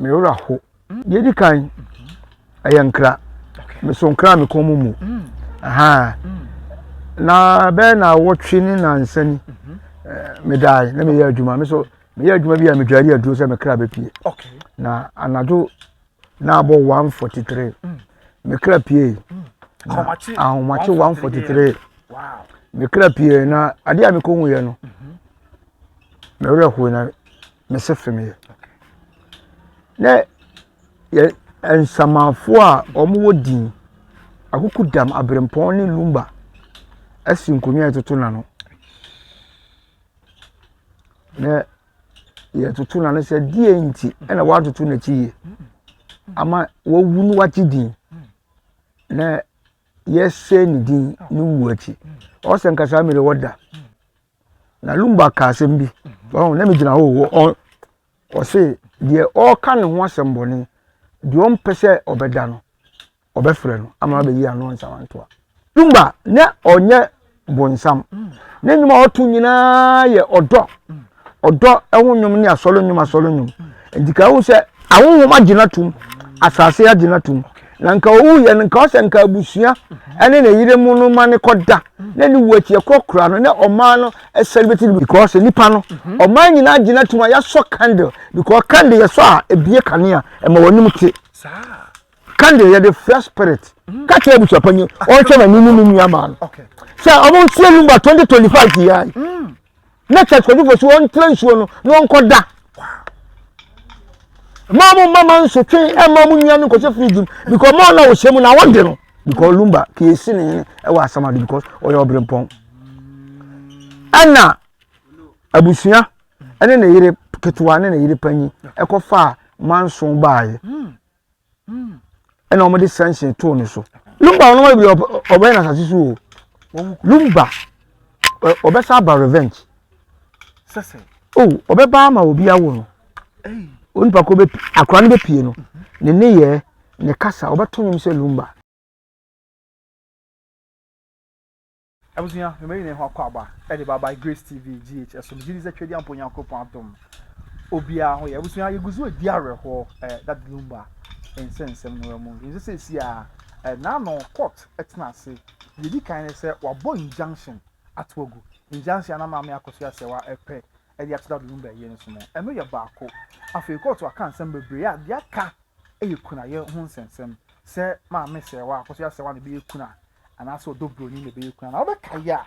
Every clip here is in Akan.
Me werɛ aho. Deɛ edi kan, ɛyɛ nkra. Meso nkra a me kɔn mu mu. Ahaa. Na bɛyɛ na awɔtwe ne nansa ni, medae na meyɛ adwuma. Me so meyɛ adwuma bi a medware aduro sɛ me kra bɛpie. Na anadwo na abɔ 1:43. Me kra pie. Ahomakye 1:43. Me kra pie na adeɛ a mekɔhuiɛ no, me werɛ hoe na mese femeyɛ. Na yɛ nsamanfoɔ a wɔwɔ din, Akukudam, Abirempɔn ne Lumba asi nkonnwa a yɛtoto n'ano. Na yɛtoto n'ano sɛ deɛ nti na wɔatoto n'akyi yie ama wawu na wagye din na yɛsɛe ne din ne wuo akyi. Ɔsɛ nka saa mmerɛ wɔda. Na Lumba ka asɛm bi. Ɔho na megyina hɔ o. Ɔse deɛ ɔreka ne ho asɛm bɔne, deɛ ɔmpɛ sɛ ɔbɛda no, ɔbɛfrɛ no ama abɛyi ano nsamantoa. Lumba na ɔnyɛ bonsam. Ne nnwom a ɔto nyinaa yɛ ɔdɔ. Ɔdɔ ho nnwom ne asɔre nnwom asɔre nnwom. Nti ka wohu sɛ ahonhom agye no atom, asase agye no atom. Na nka owuiɛ no, nka ɔsɛ nka abusua ne ne yere mu no ma ne kɔda na ne wu akyi ɛkorɔkora no na ɔman no celebrate no because nipa no ɔman nyinaa agye no atom a yɛasɔ candle because candle yɛsɔ a ebie kanea ɛma w'anim te. Candle yɛde frɛ spirit. Ka kyerɛ abusuapanyin ɔnhwɛ m'ani ne me nua maa no sɛ ɔmo nsie lumba 2025 yi ara na church kwadwofo so ɔntra nsuo no na ɔnkɔda. Mmaa mo mma ma nsotwe mma mo nua no nkɔhyɛ fridge mu because mmaa na ɔhyɛ mu na wɔde no because lumba ka esi ne hene ɛwɔ asamado because ɔyɛ ɔbrempɔn. Ɛna abusua ɛne ne yere ketewa ne ne yere panyin ɛkɔfaa manso baayɛ. Ɛna wɔde sanction too ne so. Lumba ɔno bi ɔbɛyɛ na asase so o. Lumba ɔbɛsa aba revenge. Oh, ɔbɛba ama obi awo no. Onipa ko bɛ akora no bɛpie no. Ne nneyɛɛ, ne kasa, ɔbɛto nnwom sɛ Lumba. Abusua, mema nyinaa ho akwaaba de ba by Grace TV GH ɛso. Megye di sɛ Twedeampo Nyankopɔn adom obiara ho yɛ. Abusua, yɛgu so redi awerɛhoɔ eh, Daddy Lumba nsɛnsɛm no mu. Yɛn sɛ seesei a eh, n'ano court tena ase. Deɛ ɛdi kan ne sɛ wabɔ injunction ato agu. Injunction a na Maame Akosua Serwaa ɛpɛ de ato Daddy Lumba ayie no so no, ɛno yɛ baako. Afei court aka nsɛm bebree a deɛ aka yɛ kunayɛ ho nsɛnsɛm. Sɛ Maame Serwaa, Akosua Serwaa na ɛbɛyɛ kuna anaasɛ ɔdɔ buroni na ɛbɛyɛ kunu anaa wobɛkae a,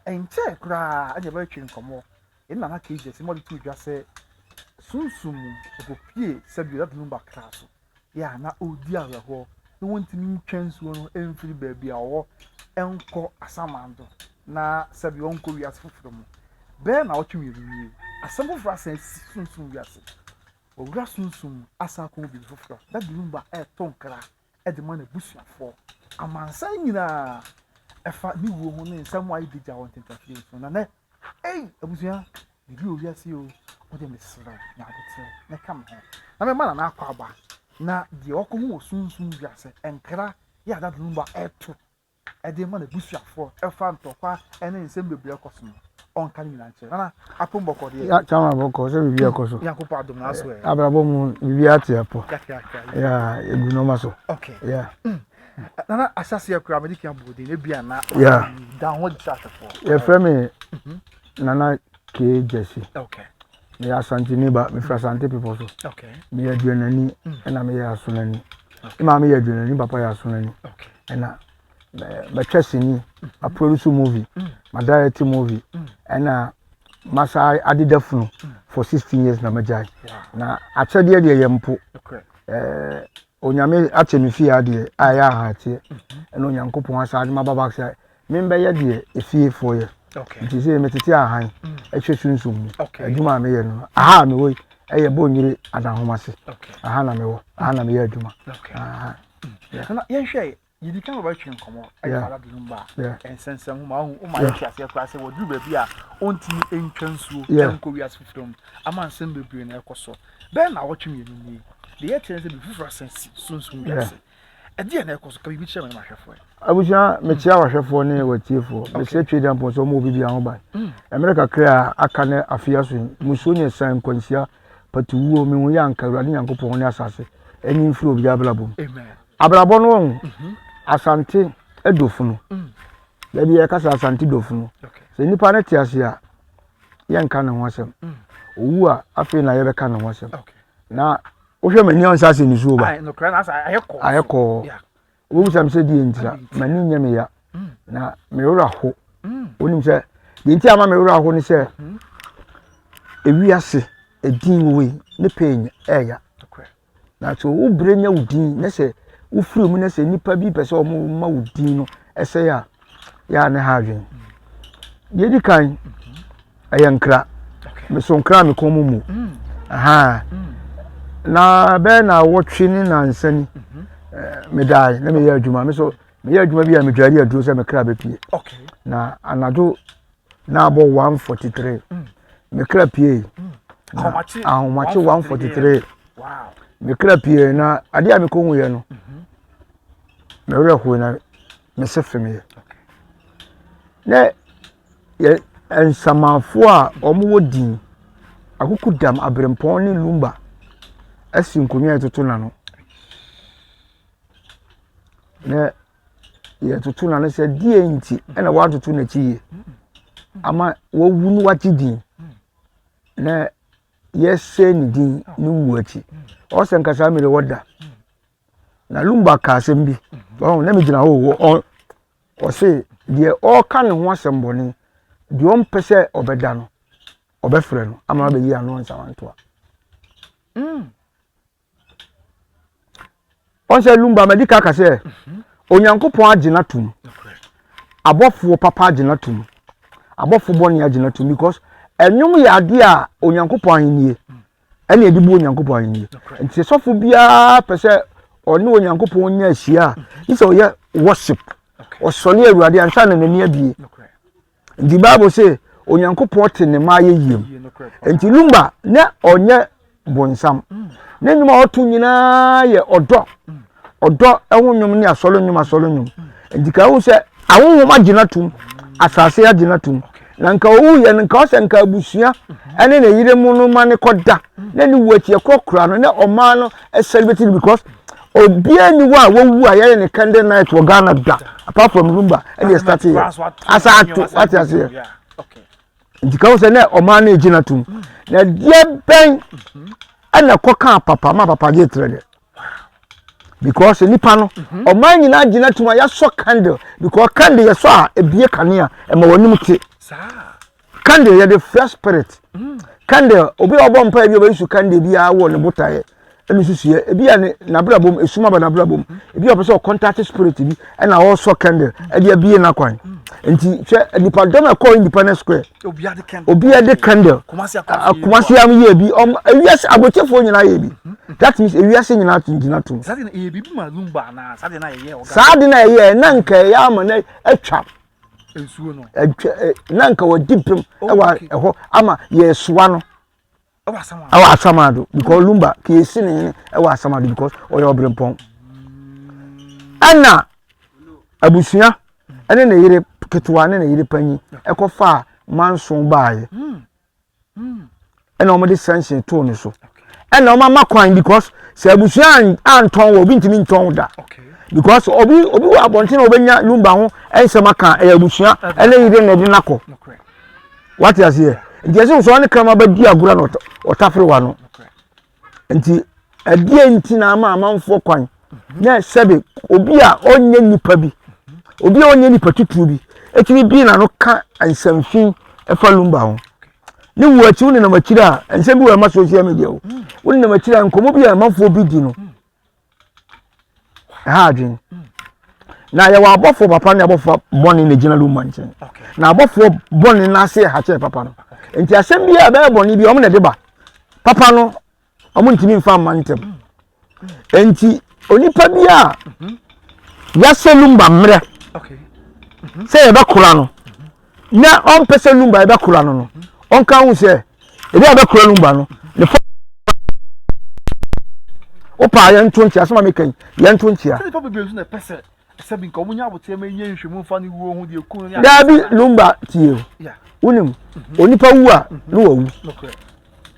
ɛnkyɛɛ koraa ɛna yɛbɛtwe nkɔmmɔ. Yɛne Nana KJ ma ɔde too dwa sɛ sunsum mu ɔkɔpie sɛbi ɔda Lumba kra so yɛ a na ɔredi awerɛhoɔ na wɔntumi ntwa nsuo no mfiri baabi a ɔwɔ nkɔ Asamando na sɛbi ɔnkɔ wiase foforɔ mu. Bɛyɛ nnawɔtwe mmienu nie, asɛm foforɔ asan asi sunsum wiase. Owura sunsum mu asan akɔhu biribi foforɔ. Daddy Lumba reto nkra de ma n'abusuafoɔ, amansan nyinaa, ɛfa ne wuo ho ne nsɛm a ayɛ gya wɔ ntentafie so. Na nɛ, ei, abusua, biribi wɔ wiase o, wo deɛ mesrɛ wo, nya aboterɛ na ka me ho, na mɛma Nana akɔ aba, na deɛ wakɔhu wɔ sunsum wiase, nkra yɛ a Daddy Lumba reto de rema n'abusuafoɔ ɛfa ntɔkwa ne nsɛm bebree ɛkɔ so no, ɔnka ne nyinaa nkyerɛ. Nana, apem bɔkɔ deɛ. Ya chama bɔkɔ sɛ biribi ɛkɔ so. Nyankopɔn adom na aso ɛ. Abrabɔ mu biribi ate apɔ. Ya egu nneɛma so. Okay. Ya. Mm. Nana ahyɛseɛ koraa mede kan bɔ din ebi ana. Ya. Dan ho de hyɛ ahwɛfoɔ. Yɛfrɛ me mhm. Nana K Jesse. Okay. Meyɛ Asanteni ba, mefiri Asante bepɔ so. Okay. Meyɛ aduanani mm. ɛna meyɛ asonani. Okay. Me maame yɛ aduanani, papa yɛ asonani. Okay. Ɛna matwa sini, ma produce movie, ma direct movie, ɛna masa adeda funu for 16 years na magyae. Na akyɛdeɛ deɛ yɛ mpo. Ɛɛ Onyame akyɛ me fie adeɛ a ɛyɛ ahateɛ. Ɛna Onyankopɔn asa ade maba back sɛ membɛyɛ deɛ efiefoɔ yɛ. Nti sɛ metete ahan ɛhwɛ sunsum mu. Adwuma a meyɛ no aha a mewɔ yi ɛyɛ Bonyere Adanhomase. Aha na mewɔ, aha na meyɛ adwuma. Aha. Yeah. Na yɛnhwɛ yɛdi kan bɛtwe nkɔmmɔ ɛyɛ fada de lumba nsɛnsɛm ho ma wohu woma yɛte aseɛ koraa sɛ wɔduru baabi a ɔntumi ntwa nsuo nkɔ wiase foforɔ mu ama nsɛm bebree na ɛkɔ so bɛyɛ na awɔtwe mmienu nie deɛ yɛkyerɛ sɛ biribi foforɔ asan si sunsum wiase ɛdeɛ na ɛkɔ so ka biribi kyerɛ me ne mahwɛfoɔ. Abusua, mekyia wahwɛfoɔ ne watiefoɔ. Mesrɛ Twe Dampɔn sɛ ɔma obi biara ho ban. Mmerɛ kakra a aka ne afe aso yi, musuo ne ɛsan nkwanhyia. Patuwuo, mehu yɛ anka Awurade Nyankopɔn ne asase ɛnyi mfiri obiara abrabɔ mu. Abrabɔ no wɔn mhm. Asante dofunu. Mm. Baabi yɛka sɛ Asante dofunu. Sɛ nipa no te ase a yɛnka ne ho asɛm. Mm. Owu a afei na yɛbɛka ne ho asɛm. Na wohwɛ m'ani a ɔnsa ase nisuo ba. Ayɛ kɔɔ. Wobɛbisa me sɛ deɛ ntira, m'ani nyɛ me ya mm. na me werɛ ho. Mm. Wonim sɛ deɛ nti ama me werɛ ho ne sɛ mm-hmm. ewiase edin wɔ yi ne pɛn ɛɛya. Na sɛ wo brɛ nya wo din na sɛ wofiri mu na sɛ nnipa bi pɛ sɛ wɔn ma wo din no ɛsɛe a yɛ a ne ha adwene. Deɛ edi kan ɛyɛ nkra. Meso nkra me kɔn mu mu. Ahaa. Na bɛyɛ na awɔtwe ne nansa ni medae na meyɛ adwuma. Me so meyɛ adwuma bi a medware aduro sɛ me kra bɛpie. Na anadwo na abɔ 1:43 me kra pie. Ahomakye 1:43 me kra pie na adeɛ a mekɔhuiɛ no me werɛ hoe na me se femeeɛ. Na yɛ nsamanfoɔ a wɔwɔ din, Akukudam, Abirempɔn ne Lumba asi nkonnwa a yɛtoto n'ano. Na yɛtoto n'ano sɛ deɛ nti na wɔatoto n'akyi yie ama wawu na wagye din na yɛsɛe ne din ne wuo akyi. Ɔsɛ nka saa mmerɛ wɔda. Na Lumba ka asɛm bi. Ɔn na megyina hɔ o. Ɔse deɛ ɔreka ne ho asɛm bɔne, deɛ ɔmpɛ sɛ ɔbɛda no, ɔbɛfrɛ no ama abɛyi ano nsawantoa. Mm. Ɔn sɛ Lumba madi ka ka sɛ mhm. Onyankopɔn agye no atom. Abɔfoɔ papa agye no atom. Abɔfoɔ bɔne agye no atom because ɛnwom yɛ adeɛ a Onyankopɔn ahennie. Mm. ɛna yɛde bu Onyankopɔn ahenni. Nti sɔfo biara pɛ sɛ ɔne Onyankopɔn nya ahyia a, gye sɛ ɔyɛ worship. Ɔsɔre Awurade ansa na n'ani abie. Nti Bible se Onyankopɔn te ne mma ayɛyie mu. Nti Lumba na ɔnyɛ bonsam. Ne nnwom a ɔto nyinaa yɛ ɔdɔ. Ɔdɔ ho nnwom ne asɔre nnwom asɔre nnwom. Nti ka wohu sɛ ahonhom agye no atom, asase agye no atom. Na nka owuiɛ no nka ɔsɛ nka abusua ɛne ne yere mu no ma ne kɔda na ne wu akyi ɛkɔkora no na ɔmaa no celebrate no because obiara ni hɔ a wawu a yɛyɛ ne candle night wɔ Ghana da apart from Lumba ɛne yɛ start yɛ asa ato wate aseɛ nti ka wo sɛ na ɔmaa no gyina tom na deɛ bɛn ɛna kɔkaa papa ma papa gye trɛ dɛ because nipa no mhm. ɔman nyinaa gyina tum a yɛasɔ candle because candle yɛsɔ a ebie kanea ɛma wɔn anim te candle yɛde fresh spirit mm. candle obi a ɔbɔ mpa ebi a ɔbɛyi su candle bi a wɔ ne botaeɛ ɛna susuɛ ebi a ne n'abrabɔ mu esum aba n'abrabɔ mu ebi a ɔpɛ sɛ ɔkɔntate spirit bi ɛna ɔresɔ candle ɛde abie n'akwan nti hwɛ nipadɔm ɛkɔ independence square obiara de candle kumasi am yɛ bi ɔm ewiase aburokyefoɔ nyinaa yɛ bi that means ewiase nyinaa to gyina to saa de na ɛyɛ biribi ma lumba anaa saa de na ɛyɛ ɔga saa de na ɛyɛ na nka ɛyɛ ama na atwa nsuo no atwa na nka wɔdi pem ɛwɔ ɛhɔ ama yɛsoa no ɛwɔ asamado because lumba ka yɛsi ne hene ɛwɔ asamado because ɔyɛ ɔbrempɔn ɛna abusua ɛne ne yere ketewa ne ne yere panyin ɛkɔfaa manso baayɛ ɛna wɔde sanction too ne so ɛna wɔn ama kwan because sɛ abusua antɔn wɔ obi ntumi ntɔn da because obi obi wɔ abɔnten na ɔbɛnya lumba ho nsɛm aka ɛyɛ abusua ɛne yere na ɛde nakɔ. Wate aseɛ? Nti ɛsɛ sɛ ɔne kraman bɛdi agorɔ na ɔtafere wa no. Nti ɛdeɛ nti na ama amanfoɔ kwan na sɛbe obi a ɔnyɛ nipa bi, obi a ɔnyɛ nipa titiriw bi, ɛtumi bi n'ano ka nsɛmfi ɛfa lumba ho. Ne wu akyi wo nenam akyiri a nsɛm bi wɔ ɛma social media o. Wo nenam akyiri a nkɔmmɔ bi a amanfoɔ bi di no. Ɛha adwene. Na yɛwɔ abɔfoɔ papa ne abɔfoɔ bɔne na gyina Luma nkyɛn. Na abɔfoɔ bɔne no ase ɛha kyɛn papa no. Nti asɛm bi a ɛbɛyɛ bɔne bi wɔn na ɛde ba. Papa no wɔn ntumi nfa mma ntɛm. Nti onipa bi a yɛahyɛ Lumba mmerɛ sɛ yɛbɛkora no na ɔmpɛ sɛ Lumba yɛbɛkora no no ɔnka ho sɛ ebi a bɛkora Lumba no ne fa wopa a yɛnto nkyea asɛm a meka yi yɛnto nkyea daabi Lumba tie o wonim mhm. onipa wu a mhm. ne wawu.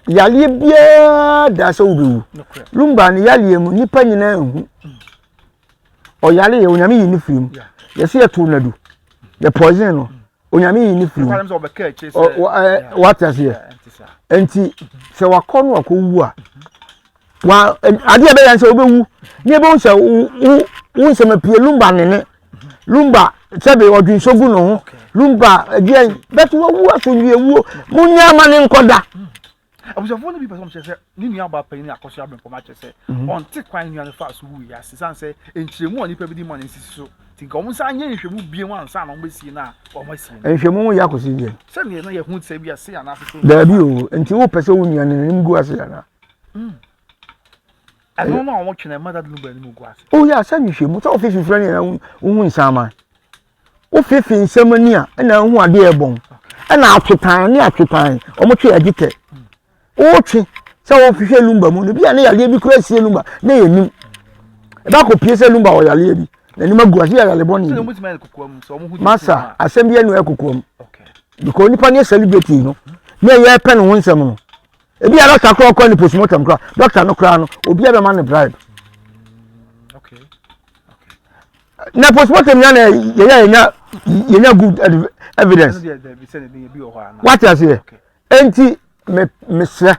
Yareɛ biara da sɛ wobɛwu. Lumba ne yareɛ mu nnipa nyinaa nhu. Ɔyare yɛ Onyame yi ne firi mu. Yɛsɛ yɛtoo no adu. Yɛ poison no. Onyame yi ne firi mu. Wate aseɛ. Nti sɛ wakɔ no akɔwu a wa adeɛ ɛbɛyɛ sɛ wobɛwu ne ɛbɛhu sɛ wo wo nsɛm apue lumba nene lumba sɛbe ɔdwensɔ gu ne ho lumba ɛdeɛ bɛto wawu asomdwie wuo munya ama ne nkɔda. Abusuafoɔ no bi pɛ sɛ wɔkyerɛ sɛ ne nua baa panyin Akɔso Abrempɔm akyerɛ sɛ mhm. ɔnte kwan nua no faa so wuiɛ ase sane sɛ nkyerɛmu a nnipa bi di ma no nsisi so nti nka wɔn nsa nyɛ nhwɛmu bio ansa na wɔbɛsie no a wɔn asie no. Nhwɛmu ho yɛ akɔsi deɛ. Sɛdeɛ na yɛhu sɛ bi ase anaasɛ sɛ. Daabi o nti wopɛ sɛ wo nua no n'anim gu ase anaa. Mm. Ɛno no a wɔtwe no ɛma dade no bɔ anim gu ase. O yɛ asɛ nhwehwɛmu sɛ wofefe fira ne na wohu nsaman. Wofefe nsɛm ani a ɛna wohu adeɛ ɛbɔn. Ɛna atwetan ne atwetan wɔtwe agye tɛ. Wotwe sɛ wɔhwehwɛ lumba mu no bi a ne yadeɛ bi kura sie lumba na yɛ nim. Ɛba kɔ pie sɛ lumba wɔ yadeɛ bi n'anim agu ase yɛ yare bɔne bi. Masa asɛm bi ɛnu ɛkokoa mu. Because nipa ne yɛ celebrity no ne yɛ pɛ ne ho nsɛm no. Ebi a dɔkta koraa ɔkɔ ne postmortem koraa dɔkta no koraa no obi a bɛma no bribe. Na postmortem nya na yɛyɛ yɛnya yɛnya good evidence. Wate aseɛ enti me mesrɛ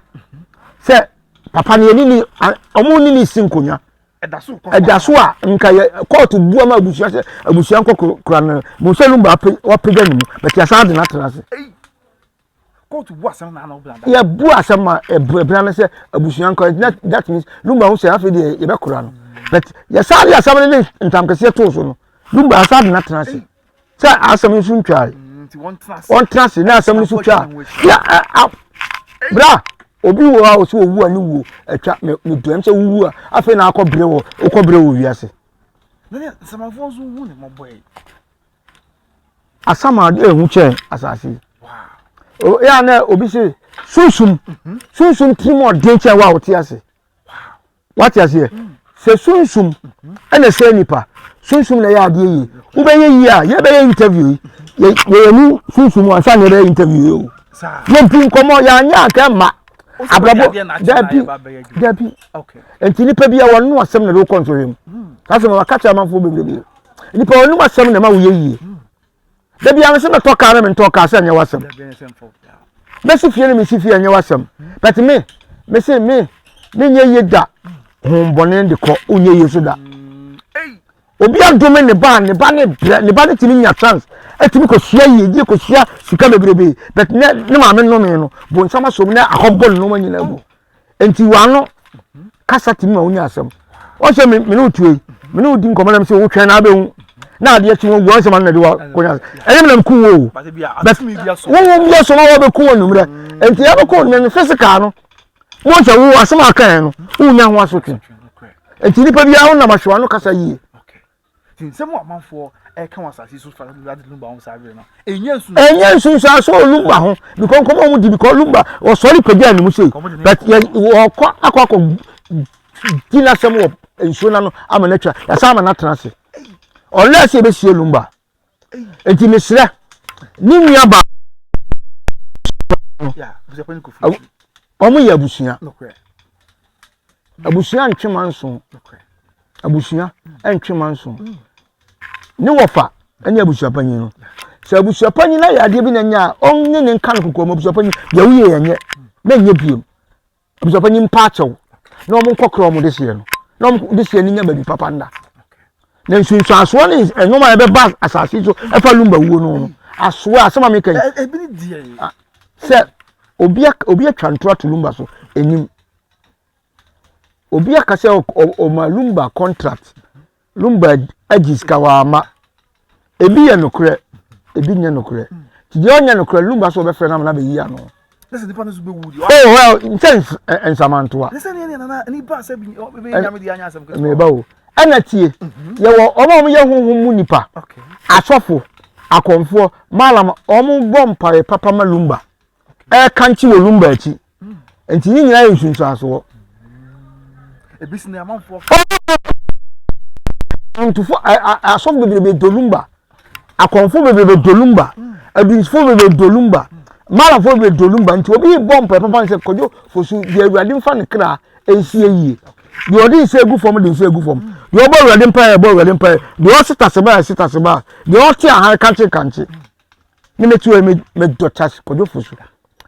sɛ papa no yɛne ni ɔmo ne ne si nkonnwa ɛda so a nka yɛ kóòtù bu ama abusua sɛ abusua nkɔ kora no musa lumba wapagya ne mu bɛte asan de no atena ase. Kóòtù bu asɛm na ana ɔbɛn da. Yɛbu asɛm ma ɛbɛn no sɛ abusua nkɔ that that means lumba ho sɛ afei deɛ yɛbɛkora no but yɛsan de asɛm no ne ntamkɛseɛ too so no lumba asan de no atena ase sɛ asɛm no so ntwae wɔntena ase na asɛm no so twa ya bra obi wɔ a ɔsɛ owu a ne wuo atwa me me duam sɛ wuwu a afei na akɔ brɛ wɔ wokɔ brɛ wɔ wiase. Ne nsamanfoɔ nso hu ne mmɔbɔ yi. Asamado ehu kyɛn asase yi. Yɛ a na obi se sunsum mhm. sunsum tirim ɔden kyɛn wo a wote ase. Wate aseɛ? Mm. Sɛ sunsum mhm. ɛna sɛ nipa sunsum na ɛyɛ adeɛ yie wobɛyɛ yie a yɛbɛyɛ interview yi yɛyɛ ni sunsum ansa na yɛbɛyɛ interview yi o. Yɛdi nkɔmmɔ yɛanyɛ anka mma abrabɔ dabi dabi nti nipa bi a wɔn no asɛm na de wokɔ nsɔhwɛ mu. Hmm. Saa asɛm na waka kyerɛ amanfoɔ bebrebe. Nipa wɔn no asɛm na ɛma woyɛ yie. Da bi a sɛ mɛtɔ kaa na mentɔ kaa sɛ ɛnyɛ w'asɛm. Mɛsi fie na mesi fie ɛnyɛ w'asɛm. But me, me se me, menyɛ yie da. Honhommɔne de kɔ, wonyɛ yie so da. Obi adome ne ba a, ne ba ne brɛ, ne ba ne tumi nya chance, ɛtumi kɔsua yiedie, kɔsua sika bebrebe. But ne, ne maame nnome no, bonsam asom na akɔbɔ ne nneɛma nyinaa gu. Nti w'ano kasa tumi ma wonya asɛm. Wɔn sɛ me ne wo tue, me ne wo di nkɔmɔ na me sɛ wotwɛn na abɛhu na adeɛ kye wɔn wu wɔn sɛ ma no na de wa konya ɛnyɛ me na meku wo o but wo wo bi asɔm a wɔbɛku wɔn numrɛ nti yɛbɛkɔ wɔn numrɛ no physical no wɔn sɛ wo asɛm a aka yɛn no wonya ho asotwe nti nipa biara wo nam ahwewa no kasa yie. Nti nsɛm a ɔmanfoɔ ɛka wɔ asase so fa Awurade Lumba ho saa bere no, ɛnyɛ nsunsuansoɔ. Ɛnyɛ nsunsuansoɔ wɔ Lumba ho because nkɔmɔ a wɔn di because Lumba ɔsɔre pagya ne mu sei but yɛ ɔkɔ akɔ akɔ di n'asɛm wɔ nsuo n'ano ama n'atwa yasa ama n'atena ase unless yɛbɛsie Lumba nti mesrɛ ne nua ba wɔn yɛ abusua abusua ntwe manso. Abusua ntwe manso. Ne wɔfa ne abusua panyin no. Sɛ abusua panyin ayɛ adeɛ bi na nyɛ a, ɔnye ne nka no kokoa mu. Abusua panyin, deɛ woyɛ yɛ nyɛ, na nyɛ biem. Abusua panyin mpa akyɛw na wɔn nkɔkora wɔn de seɛ no, na wɔn de seɛ no nya baabi papa nda. Na nsunsuansoɔ ne nneɛma a ɛbɛba asase so ɛfa lumba wuo no no, asoa asɛm a meka yi. Sɛ obi obi atwa ntora to lumba so, enim. Obi aka sɛ ɔma Lumba contract, Lumba agye sika wamma. Ebi yɛ nokorɛ, ebi nyɛ nokorɛ. Nti deɛ ɔnyɛ nokorɛ Lumba sɛ ɔbɛfrɛ no ama no abɛyi ano. Oh well, nkyɛ nsamantoa. Meba o. Ɛna tie, yɛwɔ wɔn a wɔyɛ honhom mu nipa, asɔfo, akɔmfoɔ, malam, wɔn bɔ mpaeɛ papa ma Lumba. Ɛrekankye wɔ Lumba akyi. Nti ne nyinaa yɛ nsunsuansoɔ. Ntufo asɔfo bebrebe dɔ lumba, akɔmfo bebrebe dɔ lumba, adunsifo bebrebe dɔ lumba. Malafoɔ bebree dɔ Lumba nti obi bɔ mpae papa sɛ Kwadwo Fosu deɛ Awurade mfa ne kra nsie yie. Deɛ ɔde nsa egu fam de nsa egu fam. Deɛ ɔbɔ Awurade mpae ɛbɔ Awurade mpae. Deɛ ɔse taseba ɛse taseba. Deɛ ɔte ahan kankye kankye. Ne me tuo me me dɔ Charles Kwadwo Fosu.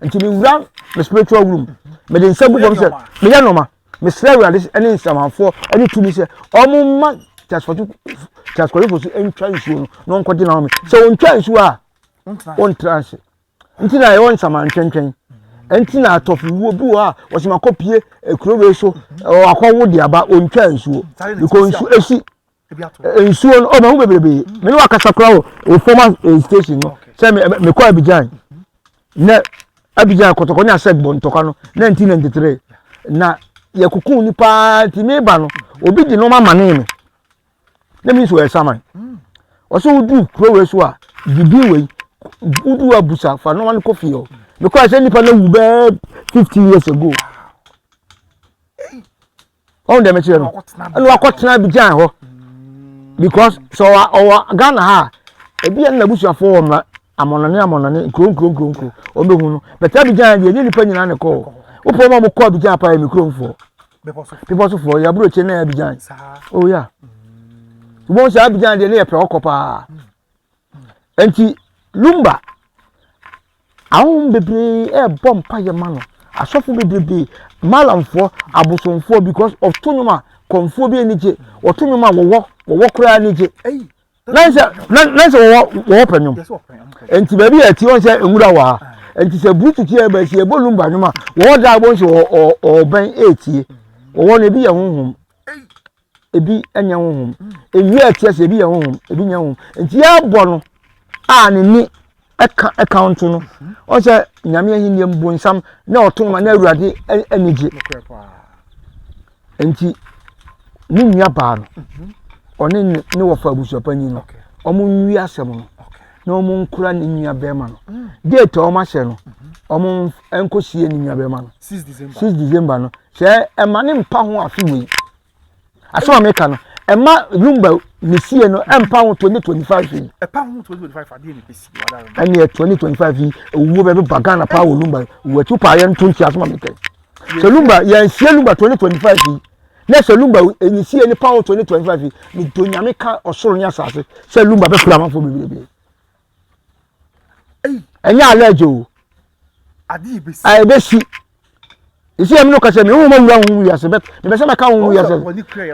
Nti me wura me spiritual room. Me de nsa gu fam sɛ meyɛ nɔma. Mesrɛ Awurade ne nsamanfoɔ ne tumi sɛ wɔn mma Charles Kwadwo Fosu ntwa nsuo no na ɔnkɔgye n'ahome. Sɛ ɔntwa nsuo a ɔntra ase nti na ɛwɔ nsamantwɛntwɛn nti na atɔfowuo bi wɔ hɔ a wɔsɛ makɔ pie ekuro wei so akɔwo de aba ɔntwa nsuo because nsuo esi nsuo no ɔma ho bebrebe me ne wakasa koraa wɔ wɔ former eh, station no sɛ me mekɔ Abidjan na Abidjan kɔtɔkɔ ne asɛ bɔ ntɔkwa no 1993 na yɛkoko nipa nti meba no obi de nneɛma manee me na mi nso yɛ saman ɔsɛ wodu kuro wei so a didi wei wodu abusa fa nneɛma no kɔ fie hɔ mekɔ sɛ nipa no wu bɛɛ 15 years ago ɔn deɛ mekyerɛ no ɛna wakɔtena Abidjan hɔ because sɛ ɔwɔ ɔwɔ Ghana ha a ebi yɛ n'abusuafoɔ wɔ mma amɔnɔne amɔnɔne nkuro nkuro nkuro nkuro wɔn bɛhu no bɛtɛ Abidjan deɛ ɛnyɛ nipa nyinaa na ɛkɔ hɔ wopɔ wɔn a wɔkɔ Abidjan paa yɛ me kuromfoɔ. Bepɔ so foɔ yɛ aburokye na Abidjan. Oh yeah. Wọ́n sɛ Abidjan deɛ ne yɛ pɛ ɔkɔ paa. Nti Lumba ahom bebree ɛrebɔ mpa yɛ ma no. Asɔfo bebrebe, malamfoɔ, abosomfoɔ because ɔto nnwom a kɔmfoɔ bi ani gye. Ɔto nnwom a wɔwɔ wɔwɔ koraa ani gye. Na sɛ na na sɛ wɔwɔ wɔwɔ pɛ nnwom. Nti baabi a ɛte wɔn sɛ nwura wɔ ha. Nti sɛ bluetooth yɛ ba si ɛbɔ lumba nnwom a wɔwɔ da wɔn sɛ ɔbɛn ɛretie. Wɔwɔ no ebi yɛ honhom ebi nyɛ honhom. Ewia ɛteɛ sɛ ebi yɛ honhom ebi nyɛ honhom. Nti yɛbɔ no a ne ni ɛka ɛka nto no. Wɔn sɛ nyame ahenni mu bonsam na ɔto ma na awurade ani gye. Nti ne nua baa no ɔne ne ne wɔfa abusuapanyin no wɔn nwie asɛm no na wɔn nkura ne nua bɛrima no mm. date a wɔn ahyɛ no wɔn nkɔsie ne nua bɛrima no six december no sɛ ɛma ne mpa ho afe wei asɛm a meka no ɛma lumba ne sie no ɛmpa ho 2025 yi ɛpa ho 2025 adeɛ ne bɛsi ɛneɛ 2025 yi owuo bɛbɛba ghana paa wɔ lumba wɔatu paa yɛnto nkyia asɛm a meka yi sɛ lumba yɛnsie lumba 2025 yi na sɛ lumba nsie ne pa ho 2025 yi medo nyame ka ɔsoro ne asase sɛ lumba bɛfra amanfoɔ bebrebe ɛnyɛ alɛgye o ɛbɛsi ɛsi ɛmi no kasa mi nhoma wura ho wiase bɛ mebɛ sɛ mɛka ho wiase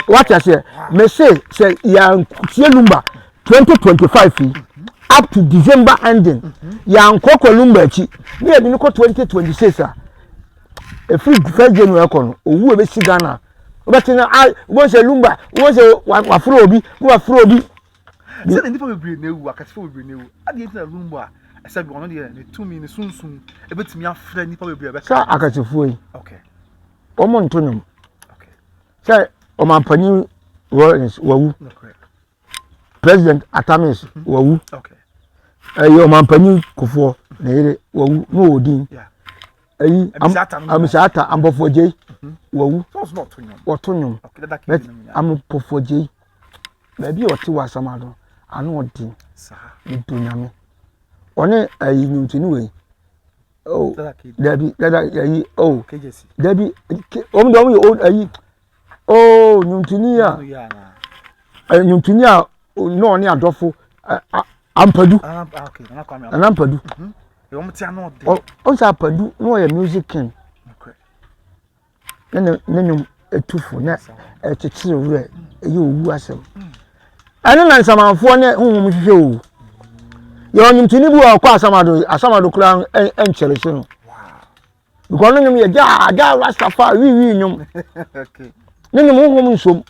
wate aseɛ mese sɛ yɛnsie lumba 2025 yi up to December ending yɛankɔkɔ lumba akyi ne yɛde no kɔ 2026 a ɛfiri first January kɔ no owu a ɛbɛsi Ghana wobɛte no a wobɛhu sɛ lumba wobɛhu sɛ wafrɛ obi na wafrɛ obi Sɛdeɛ nnipa bebree na awu, akɛsefoɔ bebree na awu, adeɛ nti na Lumba a ɛsɛ bi ɔno deɛ ne tumi ne sunsum ɛbɛtumi afrɛ nnipa bebree a ɛbɛka. Sɛ akɛsefoɔ yi, wɔn nto nnwom. Sɛ ɔmanpanyin Lawrence wawu, President Atamis mhm. wawu, ɛyɛ ɔmanpanyin Kofoɔ ne yere wawu na ɔwɔ din. Ɛyi Amisa Ata Ampɔfoɔ Gyei mhm. wawu, wɔto nnwom. But Ampɔfoɔ Gyei. Baabi a ɔte wɔ asamado no, ano ɔden. Medɔ Nyame. Ɔne ayi nnwontoni wei. Oh, dabi, dada ayi, oh, dabi, wɔn de wɔn yɛ old ayi. Oh, nnwontoni a, nnwontoni a na ɔne adɔfo ampadu. Nana Ampadu. Ɔn sɛ Ampadu na ɔyɛ music king. ne ne ne nnwom tu fo na ɛkyekyere werɛ, ɛyɛ owu asɛm. Ɛno na nsamanfoɔ ne honhom hwehwɛ o. Yɛ ɔnwomtoni bi wɔ ɔkɔ asamado asamado koraa nkyɛre so no. Because ne nnwom yɛ gyaa gyaa rastafari wii wii nnwom. Ne nnwom honhom nsom.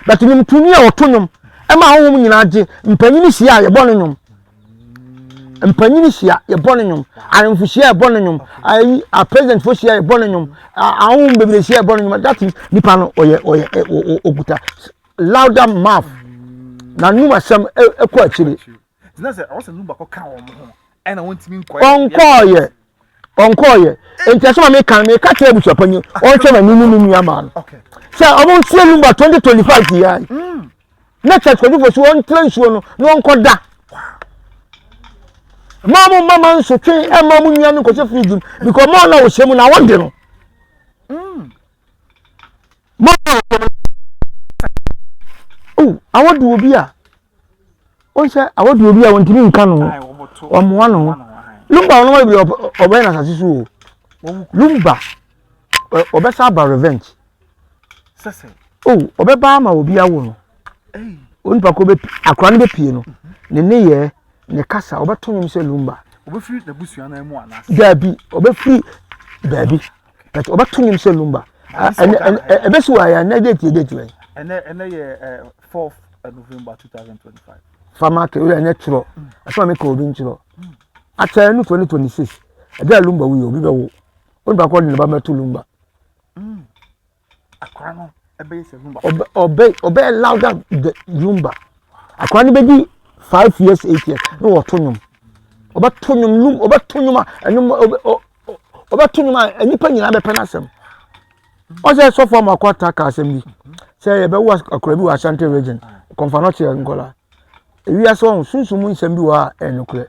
But nnwomtoni a ɔto nnwom ɛma honhom nyinaa gye mpanyin hyia a yɛbɔ ne nnwom. Mpanyin hyia yɛbɔ ne nnwom. Ahemfo hyia yɛbɔ ne nnwom. Ayi a president fo hyia yɛbɔ ne nnwom. Ahonhom bebree hyia yɛbɔ ne nnwom. That is nipa no ɔyɛ ɔyɛ okuta louder mouth. Na nnwom asɛm ɛkɔ akyire. Ɔnkɔɔyɛ ɔnkɔɔyɛ nti asɛm a meka no meka kyerɛ abusuapanyin ɔnhwɛ n'ani ne ne nua maa no sɛ ɔmo nsie lumba 2025 yi ara mm. na church kwadwofo so ɔntra nsuo no na ɔnkɔ da. Mma mo mma ma nsotwe mma mo nua no nkɔhyɛ fridge mu because mo na ɔhyɛ mu na wɔde no. Mo na ɔhyɛ mu. Oh, awɔ de obi a ɔnhyɛ awɔ de obi a wɔntumi nka no ho ɔmoa no ho. Lumba ɔno ma bi ɔbɛyɛ na asase so o. Lumba ɔbɛsa aba revenge. Oh, ɔbɛba ama obi awo no. Onipa ko bɛ akora no bɛpie no ne nneyɛɛ ne kasa ɔbɛto nwom sɛ lumba. Ɔbɛfiri n'abusua no mu anaasɛ? Daabi, ɔbɛfiri baabi but ɔbɛto nwom sɛ lumba. Ɛbɛsi wɔ ayɛ ɛnɛ date yɛ date wɛn? Ɛnɛ ɛnɛ yɛ fourth November 2025. Fama kɛ wura ɛnɛ twerɛ asɛm a meka obi ntwerɛ akyɛ ɛno 2026 ɛda a lumba wuyɛ obi bɛwo onipa kɔ de ne ba bɛto lumba. Akora no ɛbɛyɛ sɛ rumba. Ɔbɛ ɔbɛ ɔbɛyɛ louder the rumba. Akora no bɛdi 5 years 8 years na wɔto nnwom. Ɔbɛto nnwom lum ɔbɛto nnwom a ɛnwom ɔbɛ ɔbɛto nnwom a nnipa nyinaa bɛpɛ n'asɛm. Ɔsɛ sɔfo ama akɔ ata ka asɛm bi sɛ yɛbɛwo akora bi wɔ Ashanti Region kɔnfa no kyerɛ nkɔla. Ewiase wɔn sunsum mu nsɛm bi wɔ a ɛyɛ nokorɛ.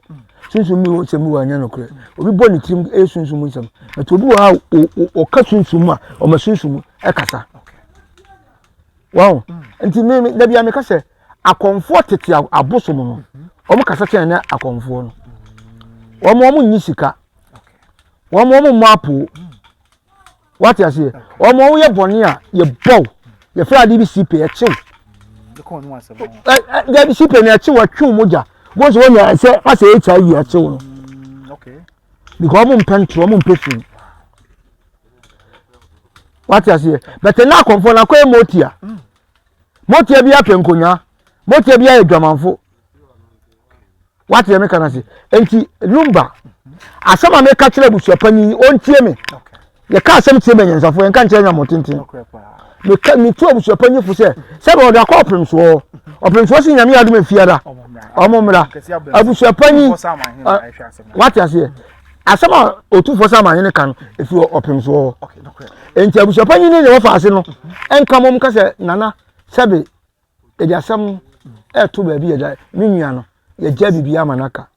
Sunsum bi nsɛm bi wɔ a ɛnyɛ nokorɛ. Obi bɔ ne tirim ɛyɛ sunsum mu nsɛm. But obi wɔ ha a ɔka sunsum mu a ɔma sunsum ɛkasa. Wɔn nti me me dabi a meka sɛ akɔnfoɔ tete abosom no wɔn kasa kyɛn ne akɔnfoɔ no. Wɔn nyi sika. Wɔn mmɔ apoo. Wate aseɛ? Wɔn wɔn yɛ bɔne a yɛbɔw. Yɛfrɛ ade bi sipe ɛkyew. Dabi sipe no ɛkyew ɛtwew mogya. Wɔn nso wɔnya sɛ asɛ HIV ɛkyew no. Because wɔn mpɛ ntorɔ wɔn mpɛ fi. Wate aseɛ? Bɛtɛ na akɔnfoɔ no akɔyɛ motia. Motia bi apɛ nkonwa. Motia bi ayɛ dwamanfo. Wate deɛ meka no ase? Enti Lumba, asɛm a meka kyerɛ abusuapanyin yi, ɔntie me. Yɛka asɛm tie manyɛnsafo, yɛnka nkyerɛ nyamɔ tenten. Meka metu abusuapanyin fo sɛ, sɛbɛ ɔde akɔ ɔpemsoɔ. Ɔpemsoɔ si Nyame adom efiada. Ɔmo mmra. Abusuapanyin, wate aseɛ? Asɛm a otumfoɔ sɛ amahene ka no, efi ɔpemsoɔ hɔ. Enti abusuapanyin ne nea wɔfa ase no, ɛnka mom ka sɛ nana sɛbe Yɛde asɛm no ɛreto baabi yɛda me nua no yɛgya biribi ama no aka.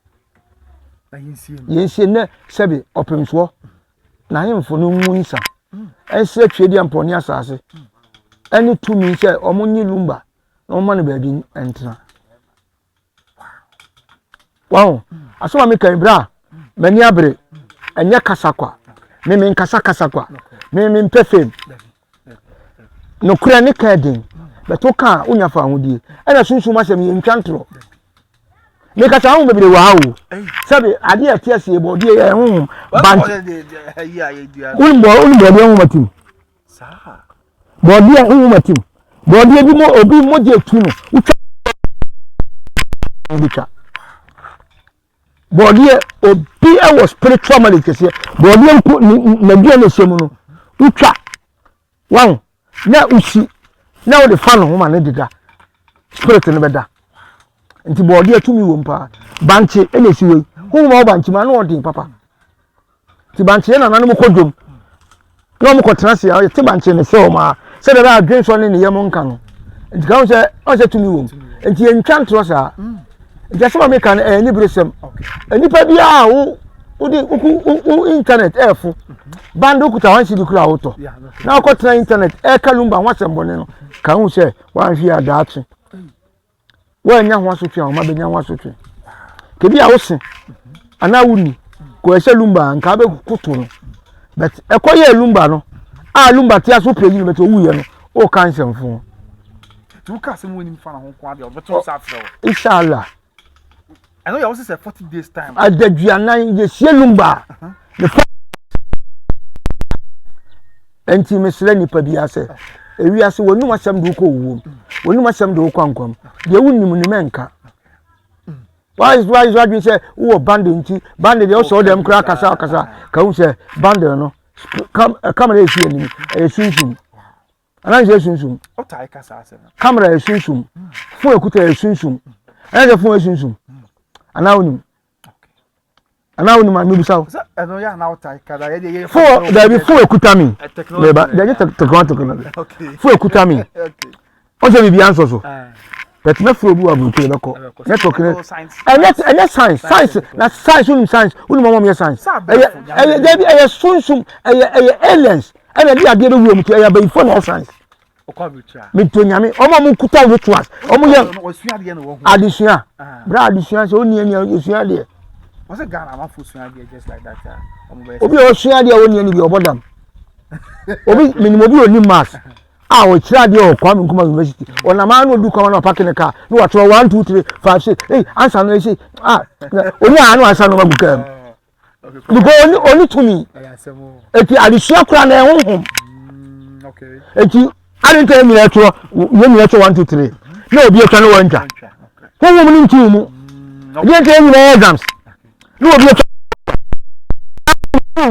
Yɛnsie nnɛ sɛbe ɔpemsoɔ n'ahemfo no ngu nsa ɛnsrɛ Tweaduampɔn ne asase ɛne tumi sɛ wɔn nye Lumba na wɔn ma no baabi ntena. Wahu? Asɛm a meka yi, bra, m'ani abere. Ɛnyɛ kasa kwa. Me menkasa kasa kwa. Me mempɛ fame. Nokorɛ ne ka den. But wo ka a, wonya fa ahodie. Ɛna sunsum asɛm yɛntwa ntorɔ. Mekasa ho bebree wɔ ha o. Sɛbe adeɛ a ɛte aseɛ bɔɔdeɛ yɛ honhom. Bante. Wonim bɔɔdeɛ honhom atim. Bɔɔdeɛ honhom atim. Bɔɔdeɛ bi mo obi mogya etu no wotwa wobɛtwa. Bɔɔdeɛ obi wɔ spiritual marriage kɛseɛ. Bɔɔdeɛ nko n'aduane na ɛhyɛ mu no wotwa wahu na wosi na wode fa ne ho ma ne deda spirit no bɛda. Nti bɔɔdeɛ tumi wɔ mu paa. Bankye ɛna esi wei. Honhom a wɔ bankye mu ano ɔden papa. Nti bankye yɛ nananom kɔ dwom na wɔn kɔ tena ase a yɛte bankye ne sɛ wɔn a sɛdeɛ ɛbɛyɛ adwensɔ ne ne yam nka no nti ka ho sɛ ɔn sɛ tumi wɔ mu nti yɛntwa ntorɔ saa nti asɛm a meka no ɛyɛ aniberesɛm nnipa biara a wo wode woku wo internet ɛɛfo bande wokuta 1 cedi kura a wotɔ na wokɔtena internet ɛɛka lumba ho asɛm bɔne no ka ho sɛ woanhwe a daakye Woannya ho asotwe a, wɔn abɛnya ho asotwe. Kebi a wose anaa wonni kɔ ɛhyɛ lumba a nka abɛkoto no. But ɛkɔ yɛ lumba no a lumba te aso pɛ yi no but owuiɛ no ɔka nsɛmfo. Nti woka asɛm wɔ nim fa na ho nko adeɛ ɔbɛto nsa afrɛ wo. Inshallah. Ɛno yɛ wo sɛ 40 days time. Adaduanan yɛsie lumba a ne fa Enti mesrɛ nnipa biara sɛ, ewiase w'anum asɛm de wokɔ owuo mu, w'anum asɛm de wokɔ nkwa mu. Deɛ wonim no mɛnka. Why why adwene sɛ wowɔ bundle nti bundle deɛ wosɛ wodɛm koraa kasa kasa ka hu sɛ bundle no kamera ɛsi anim ɛyɛ sunsum anaa sɛ sunsum kamera yɛ sunsum fon ekuta yɛ sunsum ɛna sɛ fon yɛ sunsum anaa wonim anaa wonim a mebisa wo fo daabi fo ekuta mi meba deɛ nye teknology teknology fo ekuta mi ɔsɛ biribi ansɔ so. But mɛfrɛ obi wɔ aburokyire bɛkɔ network no ɛnyɛ ɛnyɛ science science na science wonim science wonim ɔmo yɛ science ɛyɛ ɛyɛ dabi ɛyɛ sunsum ɛyɛ ɛyɛ aliens ɛna ɛde adeɛ bɛwura mu ti ɛyɛ abayifo na ɛyɛ science meto nyame ɔmo a mo kuta rituals ɔmo yɛ adesua bra adesua sɛ ɔni ani esua adeɛ obi a ɔsua adeɛ a ɔni ani bi ɔbɔ dam obi menim obi a ɔni mass a ɔkyerɛ adeɛ wɔ Kwame Nkrumah University ɔnam ara na ɔdu kwan na ɔpake ne kaa na watwerɛ one two three five six ei ansa no ɛsi ah ɔni a na wansa nneɛma gu kaa mu because ɔni ɔni tumi eti adesua koraa na ɛho hom eti adi nta yɛn nyinaa twerɛ yɛn nyinaa twerɛ one two three na obi atwa na wantwa honhom no nti mu ɛdeɛ nta yɛn nyinaa exams na obi atwa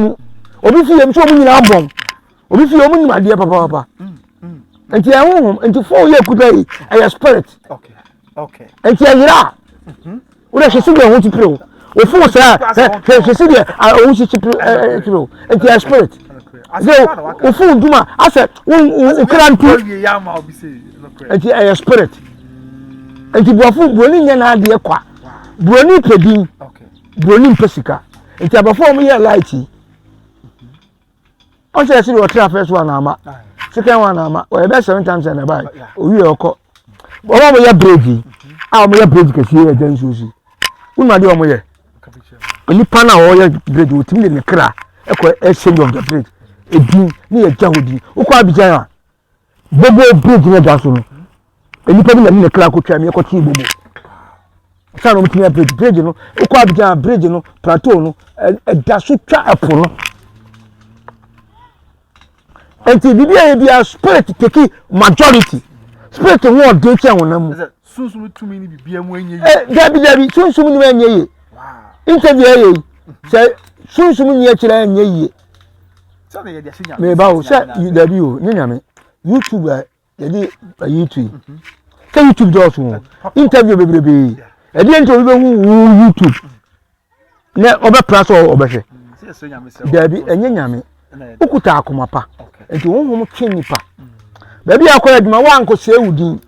mu obi fi yɛm sɛ ɔmo nyinaa bɔn. Obi fi wɔn nim adeɛ papaapa. Nti ɛyɛ honhom nti fon yɛ kuta yi ɛyɛ spirit. Nti ɛyera a wode hwɛ si deɛ ho ti pere o. O fon sɛ hwɛ hwɛ si deɛ ɔho si ti pere o. Nti ɛyɛ spirit. Nti o fon dum a asɛ wo wo kra ntu. Nti ɛyɛ spirit. Nti buafo buroni nyɛ n'adeɛ kwa. Buroni pɛ din. Buroni mpɛ sika. Nti abɔfo a wɔn yɛ light yi. Ɔsɛ ɛsɛ deɛ ɔtra first one ama second one ama ɔyɛ bɛ seven times ɛna ɛba owi yɛ ɔkɔ wɔn a wɔyɛ bridge yi a wɔyɛ bridge kɛseɛ yɛ gya nsuo si wɔn mu adeɛ wɔn yɛ nipa na ɔyɛ bridge wɔtumi de ne kra ɛkɔ exchange of the bridge edin ne yɛ gya hɔ din wokɔ Abidjan a. Bobo bridge no da so no, nnipa bi na de ne kra kotwa mi ɛkɔtee bobo. Saa na wɔtumi bridge bridge no, wokɔ Abidjan bridge no, plateau no, ɛda so twa ɛpo no. Nti biribi a yɛ biara spirit take majority. Spirit ho ɔden kyɛn honam mu. Sunsum tumi ni biribi mu ɛnyɛ yie. Eh, dabi dabi, sunsum ni ɛnyɛ yie. Interview ɛyɛ yi, sɛ sunsum ni akyerɛ ɛnyɛ yie. Meba o sɛ dabi o nye nyame YouTube a yɛde ayi to yi mhm. sɛ YouTube dɔɔso o interview bebrebe ɛdeɛ nti obi bɛhu wo YouTube na ɔbɛpra sɛ ɔbɛhwɛ mm, dabi ɛnyɛ nyame wokuta akoma pa nti honhom twe nipa mm. baabi a akɔyɛ adwuma woankɔsɛe wo din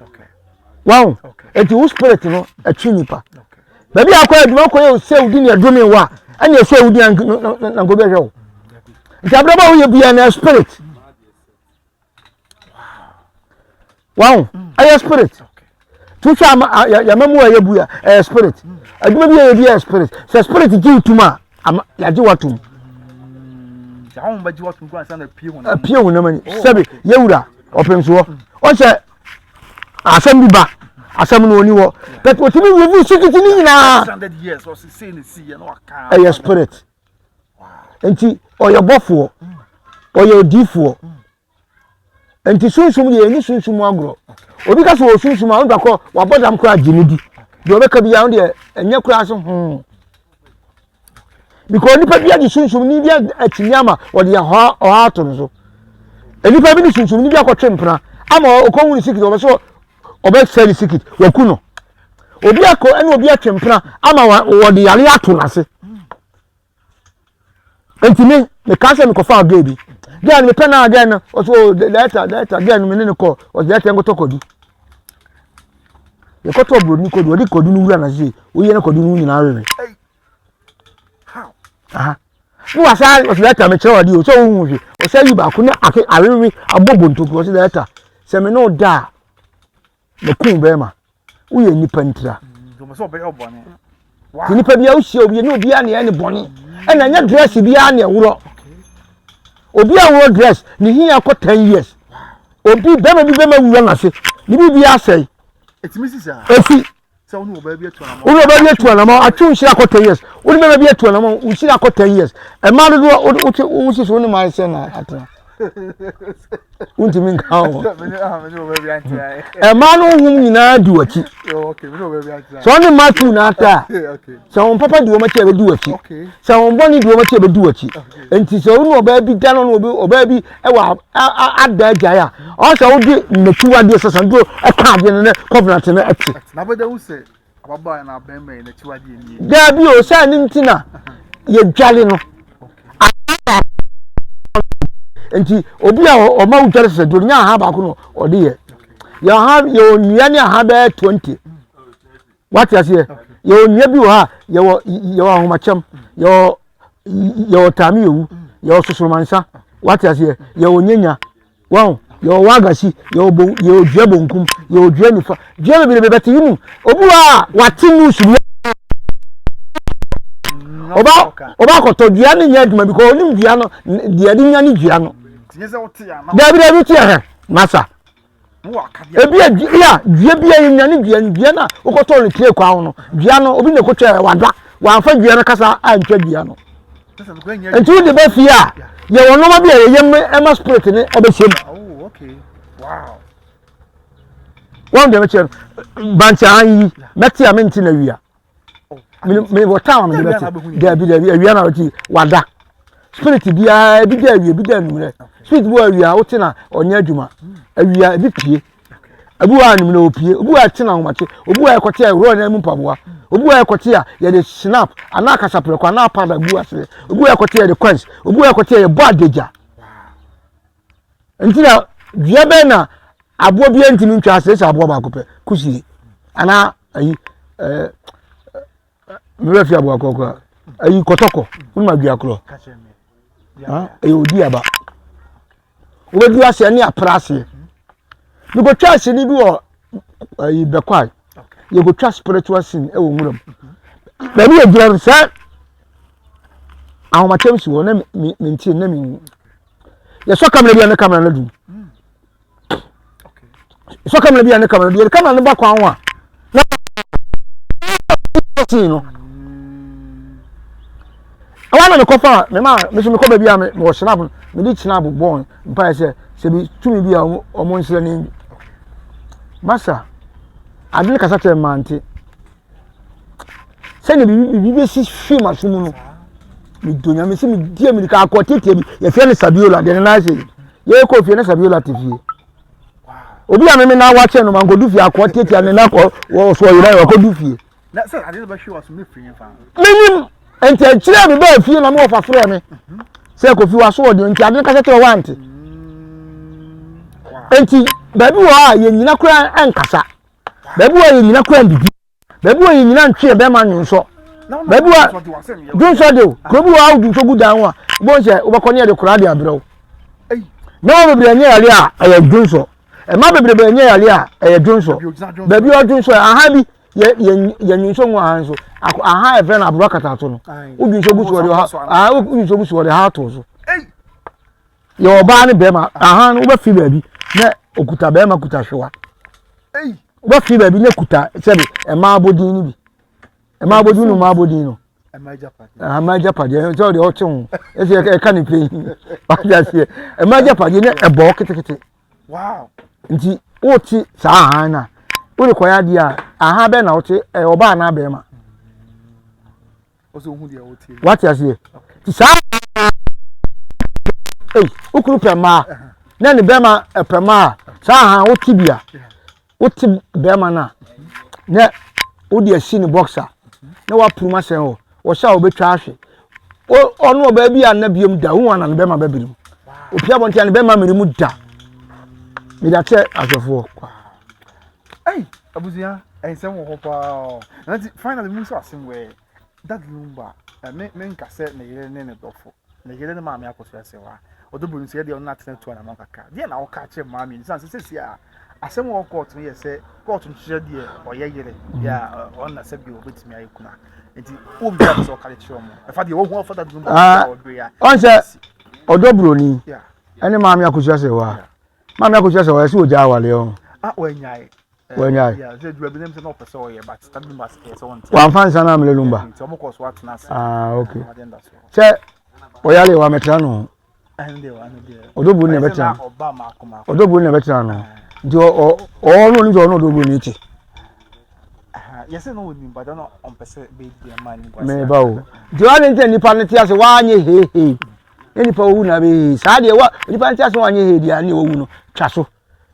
wahu nti wo spirit no ɛtwe nipa baabi a akɔ adwuma kɔ yɛ sɛ wodi ne ɛdome wo a ɛne ɛsɛ wodi na nka obi ahwɛ wo nti abrabɔ a woyɛ bia na spirit wahu ɛyɛ spirit tuhwɛ ama yɛma mu a ɛyɛ bu a ɛyɛ spirit adwuma bi a yɛ bi ɛyɛ spirit sɛ spirit gye wo tum a yɛagye watom apue honam ani sɛbi yɛwura ɔpem soɔ ɔsɛ asɛm bi ba asɛm no ɔni hɔ but ɔtumi reveal secret no nyinaa ɛyɛ spirit nti ɔyɛ bɔfoɔ ɔyɛ odiifoɔ nti sunsum deɛ ɛni sunsum mu agorɔ obi ka sɛ wɔ sunsum a ɔno kɔ wabɔ dam koraa gye ne di deɛ ɔbɛka bi a ɔno deɛ ɛnyɛ koraa so hmm because nipa bi agye sunsum ni bi akyinnye ama wɔde ɔha ɔha ato no so nipa bi ne sunsum ni bi akɔtwe mpena ama ɔkɔhu ne sikit ɔbɛ so ɔbɛsɛ ne sikit wɔku no obi akɔ ɛne obi atwe mpena ama wɔde yare ato n'ase nti me meka sɛ mekɔfa gay bi gay no mepɛ na gay no ɔsɛ o oh, dɛta dɛta gay no me ne no kɔ ɔsɛ dɛta nkɔtɔ kɔdu yɛkɔtɔ buroni kɔdu ɔde kɔdu no wura n'ase woyɛ no kɔdu no nyinaa wewe aha ne wasa ɔsɛ dɛta mekyerɛ ɔde o sɛ wohu hwe ɔsɛ yi baako ne ake awewe abɔ bontoku ɔsɛ dɛta sɛ me ne wo da a mɛkum bɛrima woyɛ nipa ntira nti nipa bi a wohyia obi ne obiara na ɛyɛ ne bɔne ɛna ɛnyɛ dress biara na ɛworɔ obi a worɔ dress ne hia kɔ ten years obi bɛrima bi bɛrima wura n'ase ne biribi asɛe efi wone ɔbaa bi atu anamɔ atwe nhyira kɔ ten years wone bɛrima bi atu anamɔ nhyira kɔ ten years ɛmaa dodoɔ wote wosi so wone maa sɛ na atena wontumi nka ho ɛmaa no honhom nyinaa di w'akyi sɛ ɔne mmaa tu na ata a sɛ wɔn papa di wɔn akyi a ɛbɛdi w'akyi sɛ wɔn bɔne di wɔn akyi a ɛbɛdi w'akyi nti sɛ wo ne ɔbaa bi da no na obi ɔbaa bi wɔ ada agyae a ɔwɔ sɛ wode n'akyiwadeɛ sasanduro ɛka adeɛ no ne covenant no ɛte Ababaawa anaa barima yi n'akyiwadeɛ nie. Daabi o, sɛ ɛno nti na yɛdwale no. Nti obi a ɔma wo dwale sɛ duro nya aha baako na ɔde yɛ. Yɛwɔ ha yɛwɔ nnua ne aha bɛyɛ 20. Wate aseɛ? Yɛwɔ nnua bi wɔ ha yɛwɔ yɛwɔ ahomakyɛm, yɛwɔ yɛwɔ taame yɛwu, yɛwɔ sosoromansa. Wate aseɛ? Yɛwɔ nyanya. Wɔn yɛwɔ wagasi, yɛwɔ bon yɛwɔ dua bonkum, yɛwɔ dua nifa. Dua bebrebe bɛte yi mu. Obi wɔ a wate news bi. Ɔba ɔba akɔtɔ dua no nyɛ adwuma bi kɔ onim dua no deɛ ɛde nya ne dua no. Dabi dabi te ɛhɛ masa. Ebi a dua dua bi a yɛnya ne dua no dua no a wokɔtɔ no tire kwan ho no dua no obi na ɛkɔtwa wada wamfa dua no kasa antwa dua no. Nti wode ba fie a yɛwɔ nneɛma bi a yɛyɛ ɛma spirit ne ɛbɛhyɛ mu. Wɔn deɛ mɛkyerɛ no bankye ahan yi mɛte a mente na wia. Me wɔ time a mede bɛte. Dabi dabi awia na wɔte wada. Spirit biara ebi da awia ebi da anwummerɛ. Spirit bi wɔ awia wote na ɔnyɛ adwuma. Awia ebi pie. Ebi wɔ anwummerɛ opie. Obi wɔ ɛte na ahomakye. Obi wɔ ɛkɔte a ɛworɔ nan mu mpaboa. Obi wɔ ɛkɔte a yɛde snap anaa kasaprɛko anaa powder gu aseɛ. Obi wɔ ɛkɔte a yɛde coins. Obi wɔ ɛkɔte a yɛbɔ adagya. Nti na dua bɛn na aboa biara ntumi ntwa ase sɛ aboa baako pɛ kusie anaa ayi ɛɛ mmerɛ fi aboa korɔ koraa ayi kɔtɔkɔ wonum adua korɔ ɛyɛ odi aba wobɛdu aseɛ ne apra aseɛ mekɔtwa aseni bi wɔ ayi bɛkwae yɛkɔtwa spiritual sin ɛwɔ nwura mu baabi yɛ gyina no sɛ ahomakyɛm si hɔ na mentie na menwu yɛsɔ kamera bi a ne kamera no dum yɛsɔ kamera bi a ne kamera no dum yɛde kamera no ba kwan ho a na sin no ɛwɔ na mekɔfa mema me so mekɔ baabi a mewɔ snap mede snap bɔɔ mpaeɛ sɛ sɛ bi tumi bi a ɔmo nsrɛ ne masa ade no kasa kyerɛ mante sɛdeɛ biribi biribi bɛsi hwe m'aso mu no medɔ nyame sɛ medi amirika akɔ tiatia bi yɛfrɛ no sabiola deɛ ne nan sɛ yɛkɔ fie na sabiola te fie obi a meme na wakyɛ no mankɔdu fie akɔ tiatia ne na kɔ wɔ so ɔyera wakɔdu fie menim nti akyire a mebaa fie na mewɔfa frɛ me sɛ kofi waso ɔdeɛ nti ade no kasa kyerɛ wante nti baabi wɔ a yɛnyina koraa nkasa Baabi wɔ yɛnyina kura ndidi. Baabi wɔ yɛnyina ntwe yɛ bɛrima nwonsɔ. Baabi wɔ dwonsɔ de o. Kuro bi wɔ a wodwonsɔ gu dan ho a wobɛhu sɛ wobɛkɔ ne yɛde koraa de abrɛ wo. Mmarima bebree ɛnyɛ yare a ɛyɛ dwonsɔ. Mmaa bebree ɛnyɛ yare a ɛyɛ dwonsɔ. Baabi wɔ dwonsɔ aha bi yɛ yɛ yɛ nwonsɔ ngu aha nso. Aha yɛfrɛ no aborɔ katato no. Wodwonsɔ gu so wɔde ha aha wodwonsɔ gu so wɔde ha ato so. Yɛ ɔbaa ne bɛrima aha no wobɛfi baabi na okuta bɛrima kuta hwewa. Wobɛfi baabi na kuta sɛbi mmaa abɔdin no bi. Mmaa abɔdin no mmaa abɔdin no. Mmaa agyapadeɛ sɛ ɔde ɔte ho ɛsɛ ɛka ne pɛ yi wate aseɛ mmaa agyapadeɛ na ɛbɔ ketekete. Nti wote saa ahan no a wode kɔyɛ adeɛ a ahan bɛn na wote ɛyɛ ɔbaa anaa bɛrima. Wate aseɛ nti saa ei wo kunu pɛ mmaa na ne bɛrima pɛ mmaa a saa ha wote bi a wote bɛrima no a na wode asi ne boxer na woapurum asɛn hɔ wɔhyɛ a wɔbɛtwa ahwe ɔno ɔbaa bi a na biom da wohu ana ne bɛrima bɛbere mu opia abɔnten a ne bɛrima mmere mu da mede akyɛ ahwɛfoɔ kwa Ei, abusua, nsɛm wɔ hɔ paa o. Na nti finally mu nso asɛm wɔ Dad Lumba, eh, me me nka sɛ ne yere ne ne dɔfo. Ne yere ne maame akɔso ɛsɛ wa. Ɔdɔ bu nso yɛ deɛ ɔno atena tu anamɔ kakra. Deɛ na ɔka kyerɛ maame ni san sɛ sɛsi a asɛm wɔ court no yɛ sɛ court no kyerɛ deɛ ɔyɛ yere yɛ ɔna sɛ bi ɔbɛtumi ayɛ kuna. Nti wo bi a sɛ ɔka de kyerɛ ɔmo. Ɛfa deɛ wɔhu ɔfa Dad Lumba ah, ɔbere a. Ɔn sɛ ɔdɔ buroni ɛne maame akɔso ɛsɛ wa. Maame akosua sɛ ɔyɛ sɛ ogya awale ɔ. Ah wanyae. Wanyae. Wamfa nsa no amele lumba. Ah okay. Sɛ ɔyare wa mɛtra no ho. Ɔdɔ bu na ɛbɛtra. Ɔdɔ bu na ɛbɛtra no. Nti ɔ ɔ ɔno onim sɛ ɔno ɔdɔ bu ne ti. Meba o. Nti ɔne nti nipa no te ase wanyɛ hehe. na nipa owu na abɛyɛ hee saa deɛ wa nipa nti ase wanyɛ hee deɛ ne owu no twa so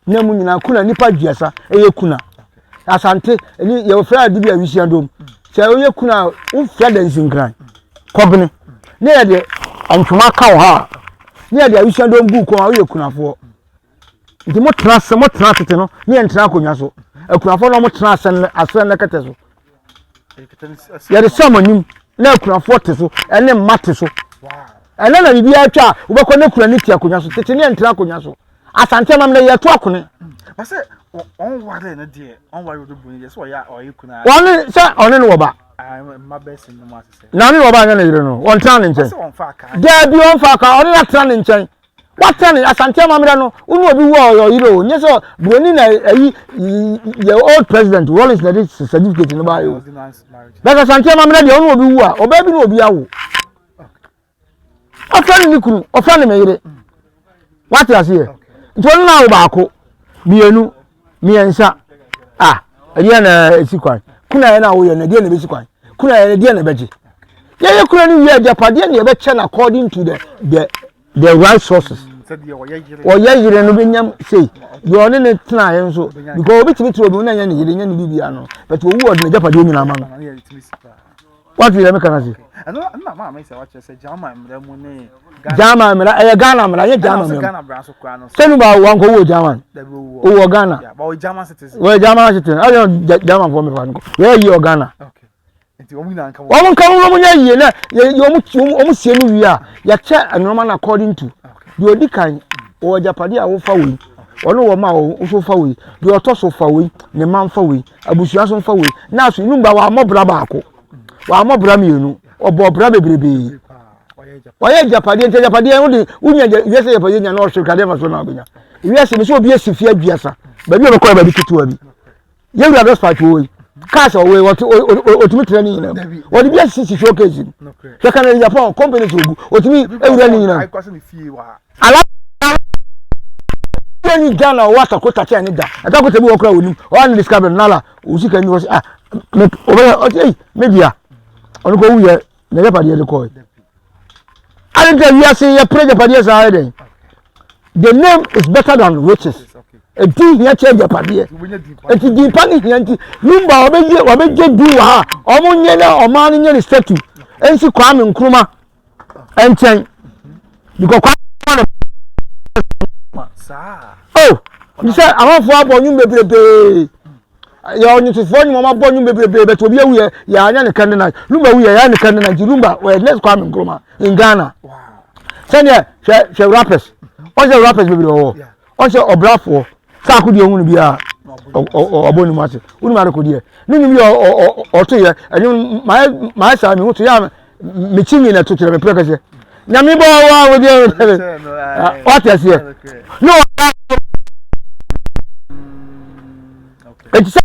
na mu nyinaa kuna nipa duasa ɛyɛ kuna asante ɛni yɛfrɛ ade bi a wisia dom sɛ oyɛ kuna a wofrɛ dansinkran kɔbene ne yɛ deɛ ntoma ka wo ha ne yɛ deɛ awisia dom gu kɔn a woyɛ kunafoɔ. Nti mo tena ase mo tena tete no ne yɛn tena akonnwa so. Akunafoɔ na wɔn tena asɛn asɛn ne kɛtɛ so. Yɛde sɛ mo anim na akunafoɔ te so ɛne mma te so. Ɛnɛ na biribi atwa a wobɛkɔ ne kura ne ti akonnwa so tete ne yɛn tena akonnwa so. Asante amam na yɛto akone. Wɔne sɛ ɔne no wɔ ba. Na ɔne no wɔ ba anyɛ ne yere no wɔntena ne nkyɛn. Daabi ɔmfa aka ɔne no atena ne nkyɛn. Watena ne Asante amammerɛ no wo ne obi wu a ɔyɛ ɔyere o nyɛ sɛ buroni na ayi yɛ old president Rawlings na de certificate no baayɛ o. Bɛsɛ Asante amammerɛ deɛ wo ne obi wu a ɔbaa bi ne obi awo. Ɔfrɛ no ne kunu, ɔfrɛ no me yere. Wate aseɛ? Nti ɔno na awo baako, mmienu, mmiɛnsa. Ah, ɛdeɛ na ɛsi kwan. Kuna yɛ na awoyɛ no, ɛdeɛ na ɛbɛsi kwan. Kuna yɛ no, ɛdeɛ na ɛbɛgye. Yɛyɛ kuna no wie agyapadeɛ na yɛbɛkyɛ no according to the the the right sources. Ɔyɛ yere no bɛnya sei. Deɛ ɔne ne tenaeɛ nso, because obi tumi te obi ho na ɛnyɛ ne yere, nyɛ ne biribiara no, but owu ɔde n'agyapadeɛ nyinaa ma no. Wate deɛ meka no ase? German mmara ɛyɛ Ghana mmara ɛnyɛ German mmara sɛ no ba wankɔ wɔ German wɔ Ghana wɔyɛ German citizen ɛyɛ German fɔ mefa no yɛ yie wɔ Ghana wɔn nka wɔn nyɛ yie na yɛ wɔn sie no wie a yɛkyɛ nneɛma no according to deɛ odi kan wɔ agyapadeɛ a wofa wei ɔno wɔ ma wɔ nso fa wei deɛ ɔtɔ so fa wei ne mma nfa wei abusua so nfa wei na aso inum ba wɔamɔ bra baako wɔamɔ bra mmienu ɔbɔ bra bebrebe wɔyɛ agyapadeɛ nti agyapadeɛ wode wonya wiase agyapadeɛ nya na ɔhwere kadeɛ fa so na wobɛnya wiase mi sɛ obi asi fie aduasa baabi a ɔbɛkɔ yɛ baabi ketewa bi yɛwura dɔspa twɛ yi cars ɔwɔ yi wɔte otumi tena ne nyinaa mu wɔde bi asisi showcase mu hwɛ kan japan companies ogu otumi ewura ne nyinaa mu ala ni ghana ɔwɔ asakota kyɛn ne da asakota bi wɔ kora wɔnim ɔwɔ ne discovery nala osi kan ni wɔ sɛ ah me ɔbɛyɛ ɔte eyi me dea ɔno kɔ wuyɛ na ɛyɛ de kɔɛ adi nti wiase yɛ pere japadeɛ saa yɛ dɛn the name is better than riches edi hia kyɛ japadeɛ eti di pa ne hia nti lumba ɔbɛgye ɔbɛgye di wɔ ha ɔmo nyɛ na ɔmaa no nyɛ ne statue nsi Kwame Nkrumah nkyɛn because Kwame Nkrumah na oh sɛ amanfoɔ abɔ nnwom bebrebe. Yɛ ɔnwontofoɔ nnwom ɔmo abɔ nnwom bebrebe but obi awu yɛ yɛ anya ne kɛnde na Lumba wu yɛ yɛ ne kɛnde na nti Lumba ɔyɛ next Kwame Nkrumah in Ghana sɛdeɛ hwɛ hwɛ rappers ɔsɛ rappers bebree wɔ hɔ ɔsɛ ɔbrafoɔ saako deɛ ohun biara ɔbɔ ne mu ase wonum adeko deɛ ne nnwom yɛ ɔto yɛ ɛnwom mayɛ mayɛ saa mi ho to yɛ a mekyi nwi na ɛto kyerɛ me pere kɛseɛ nyame bɔ wa wo deɛ wate aseɛ ne Eti sɛ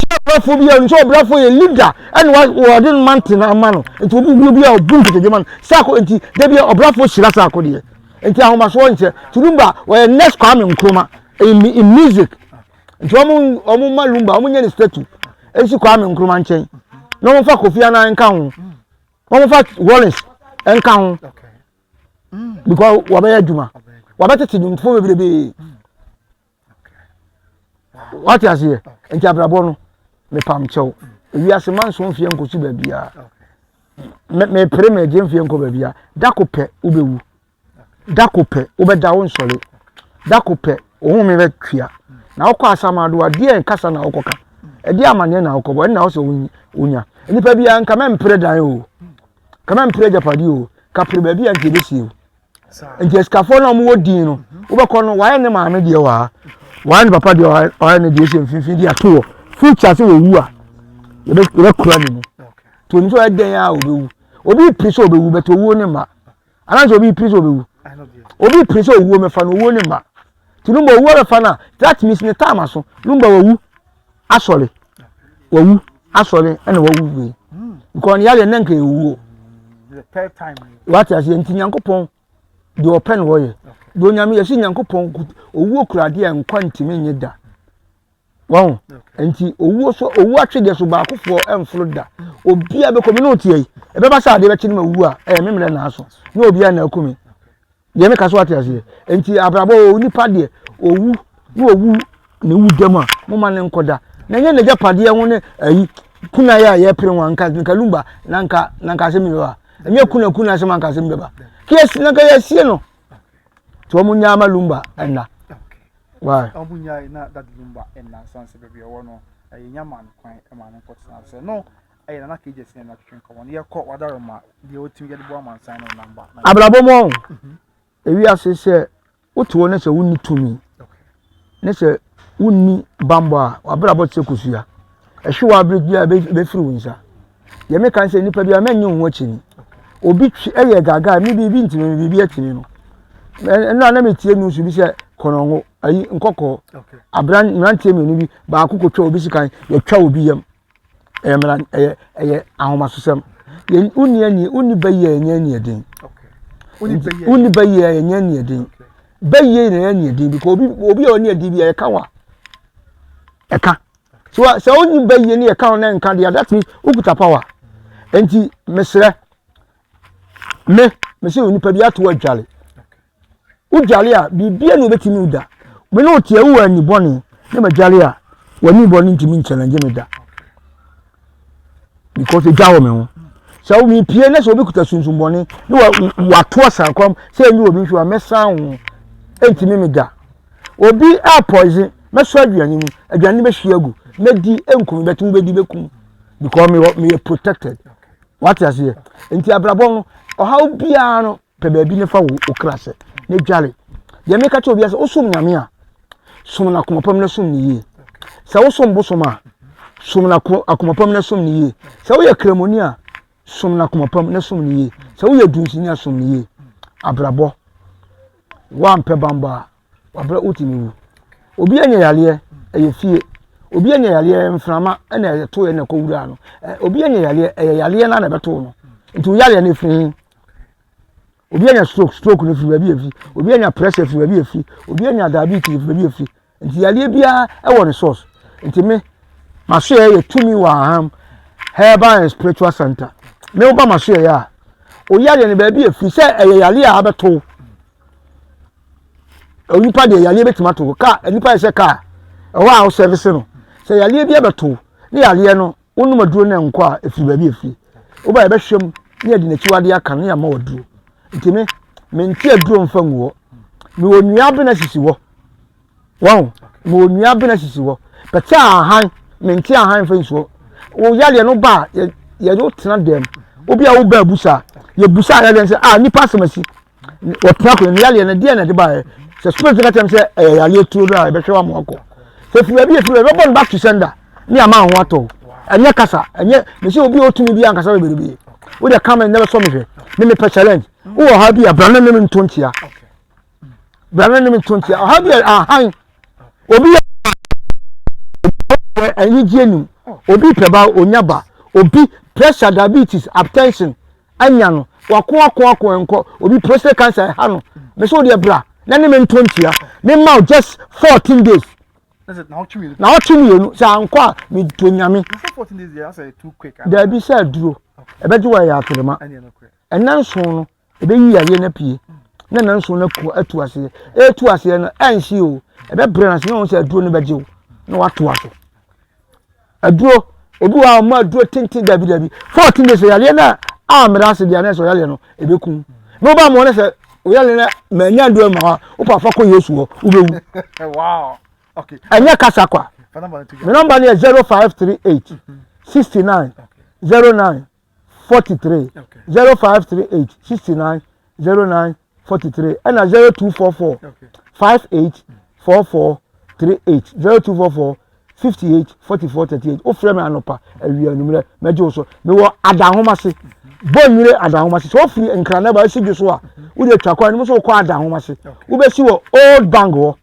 ɔbrɛfo bi a nso ɔbrɛfo yɛ leader ɛna wɔde no mante no ama no nti obi bi obi a ɔbu nkotodwe ma no saako nti dabi ɔbrɛfo hyira saako deɛ nti ahomasoɔ nkyɛ nti lumba wɔyɛ next Kwame Nkrumah in, in music nti wɔn wɔn ma lumba wɔn nyɛ ne statue nsi Kwame Nkrumah nkyɛn na wɔn fa Kofi Annan nka ho wɔn fa Rawlings nka ho because wɔbɛyɛ adwuma wɔbɛtete dwomtofoɔ bebrebe. Wate aseɛ? Nti abrabɔ no, mepam kyɛw. Ewiase ma nso mfeɛ nkɔsi baabiara. Mepere megye mfeɛ nkɔ baabiara. Da ko pɛ wobɛwu. Da ko pɛ wobɛda wo nsɔre. Da ko pɛ wo home bɛtwea. Na wokɔ asamado a, deɛ nkasa na wokɔka? Ɛdeɛ amaneɛ na wokɔbɔ? Ɛnna wo sɛ wonya. Nnipa biara nka mɛmpere dan o. Ka mɛmpere agyapadeɛ o. Ka pere baabi a nka ɛbɛsie o. Nti asikafoɔ no a wɔwɔ din no, wobɛkɔ no, wayɛ ne maame deɛ wɔ ha, wayɛ ne papa deɛ wɔ ha, wayɛ ne deɛ hyɛ mfimfini de ato hɔ. Future sɛ wɔwu a, yɛbɛkura ne mu. Nti onim sɛ ɔyɛ dɛn a ɔbɛwu. Obi pere sɛ ɔbɛwu, bɛtɛ owuo ne mma. Anaasɛ obi pere sɛ ɔbɛwu. Obi pere sɛ owuo mɛfa no, owuo ne mma. Nti Lumba owuo bɛfa no a, that means ne time aso. Lumba wawu asɔre. Wawu asɔre ɛna wawu wei. Because ne yareɛ na nka ɛwuo. Wate aseɛ nti Nyankopɔn deɛ ɔpɛ na ɔyɛ. Deɛ onyame yɛsi Nyankopɔn owuo kura adeɛ a nkwa ntumi nye da. Wɔn nti owuo so owuo atwedeɛ so baakofoɔ ɛmforo da. Obiara bɛkɔ mi na ɔtie yi. Ɛbɛba sɛ adeɛ bɛkye no ma wu a ɛyɛ me mmerɛ na aso. Na obiara na aku me. Deɛ meka so wate aseɛ. Nti abrabɔ wɔ nipa deɛ owu na owu ne wu dɛm a moma ne nkɔda. Na ɛnyɛ n'agyapadeɛ ho ne ayi kuna yɛ a yɛpere ho anka nka lumba na nka na nka asɛm bɛba. Ɛnyɛ kuna kuna asɛm anka asɛm bɛba. Kiyasi na nka yɛasie no. Nti wɔn nyaa ma Lumba ɛnna. Why? Wɔn nyaa na Daddy Lumba ɛnna nsan sɛ baabi ɔwɔ no ɛyɛ nya ma no kwan ɛma no nkɔtena sɛ no ɛyɛ Nana KJ sɛ na twetwe nkɔmɔ no yɛkɔ wadaroma deɛ ɔtumi yɛde boa amansan no namba. Abrabɔ mu ɔn ewiase sɛ wote hɔ ne sɛ wonni tumi ne sɛ wonni bammɔ a, w'abrabɔ te sɛ kosua. Ɛhwe w'abere bi a ɛbɛfiri wo nsa. Deɛ meka ne sɛ nipa bi a mɛnyɛ wo ho akyini. Obi twe ɛyɛ gaagaa me biribi ntumi me biribi atumi no. Ɛno a na metie news bi sɛ kɔnɔngo ayi nkɔkɔɔ abran mmeranteɛ mmienu bi baako kɔtwa obi sikan yɛtwa obi yam. Ɛyɛ mmara ɛyɛ ɛyɛ ahomasosɛm. Yɛn wonni ani wonni ba yie a yɛnyɛ aniɛden. Wonni ba yie a yɛnyɛ aniɛden. Ba yie na yɛnyɛ aniɛden because obi obi a ɔni adi bi a yɛka wa ɛka. So sɛ wonni ba yie ne yɛka wo na nka deɛ that means wokuta power. Nti mesrɛ me mesɛ onipa bi ato adwale. Wodwale a, biribiara na obetumi wo da. Me ne wo te a, wowɔ ani bɔne na madwale a, w'ani bɔne ntumi nkyɛlɛngye me da. Because egya wɔ me ho. Sɛ mepie na sɛ obi kuta sunsum bɔne na wato asan kwam sɛ ɛnyɛ obi nhwɛ a, mɛsan ho. Ɛntumi me da. Obi a poison, mɛsɔ aduane mu, aduane no bɛhwie agu, mɛdi, ɛnkum, bɛte wobɛdi bɛkum. Because meyɛ meyɛ protected. Wate aseɛ? Nti abrabɔ no, ɔhaw biara no, pɛ baabi ne fa wo kra sɛ na dware deɛ meka kyerɛ obiara sɛ wosom nyame a som no akoma pam na som no yie sɛ wosom bosom a som no akoma pam na som no yie sɛ woyɛ kramoni a som no akoma pam na som no yie sɛ woyɛ dunsini a som no yie abrabɔ woampɛ bambɔ a wabrɛ wotumi wu obi anya yareɛ ɛyɛ fie obi anya yareɛ mframa ɛna ɛto yɛ na ɛkɔ wura no obi anya yareɛ ɛyɛ yareɛ na na ɛbɛto no nti wo yareɛ no efiri he obi anya stroke stroke no firi baabi efi obi anya pressure firi baabi efi obi anya diabetes firi baabi efi nti yareɛ biara ɛwɔ ne source nti me masoɛ yɛ tumi wɔ aham herbal and spiritual center me woba masoɛ yɛ a oyareɛ no baabi efi sɛ ɛyɛ yareɛ a abɛto Onipa deɛ yareɛ bɛtumi ato wo kaa nipa yɛ sɛ kaa ɛhɔ a wosɛvese no sɛ yareɛ bi abɛto ne yareɛ no wonom aduro no nkɔ a ɛfiri baabi ɛfiri woba yɛbɛhwɛ mu ne yɛde n'akyiwadeɛ aka no ne yɛama waduro nti me mente aduro mfa ngu hɔ mewɔ nnua abena sisi hɔ wɔn mewɔ nnua abena sisi hɔ pɛtɛ ahan mente ahan mfa nsuo wo yareɛ no ba a yɛde wo tena dɛm obi a woba abusa yɛbusa yareɛ no sɛ a nipa asɛm asi wɔtena akonnwa mu yareɛ no deɛ na ɛde baeɛ sɛ spirit ka kyerɛ m sɛ ɛyɛ yareɛ tuo no a ɛbɛhwɛ wa ma wakɔ sɛ firi baabi efiri baabi ɛbɛbɔ no back to sender ne ama ho atɔ ɛnyɛ kasa ɛnyɛ mesi obi a otumi bi ankasa bebrebe wo deɛ kama ɛnyɛ bɛsɔ me hwɛ me mepɛ challenge wowɔ ha bi a bra ne ne me nto nkyia bra ne ne me nto nkyia ɔha bi a ahan obi yɛ anigye nim obi pɛ ba onya ba obi pressure diabetes hypertension anya no wako ako ako nkɔ obi prostate cancer ɛha no me so deɛ bra na ne me nto nkyia me ma wo just 14 days na ɔtwe mmienu sɛ ankɔ a meto nyame daabi sɛ aduro ɛbɛgye wɔ ɛyɛ atorema ɛna nson no ɛbɛyi yareɛ no apue na ɛna nson no aku atu aseɛ ɛtu aseɛ no ɛnhye o ɛbɛbrɛ no ase na wɔn sɛ aduro no bɛgye wo na watoa so Aduro, obi wɔ hɔ a ɔmo aduro tenten dabi dabi. 14 days yareɛ no a ammrɛ ase deɛ anɛ sɛ ɔyareɛ no ɛbɛkum. Na woba mo ne sɛ ɔyareɛ no manya aduro ma hɔ a wokɔ afa kɔ Yesu hɔ wobɛwu. Wow. Okay. Ɛnyɛ kasa kwa. Me nɔmba no yɛ 0538 69 09 43 0538 69 09 43 ɛna 0244 58 44 38 0244 58 44 38 wofrɛ me anɔpa awia anwummerɛ mɛgye wo so mewɔ adahoma se bɔ nwire adahoma se sɛ wofiri nkran na ba asi dwo so a wode atwa kwan no mu sɛ wokɔ adahoma se wobɛsi wɔ old bank hɔ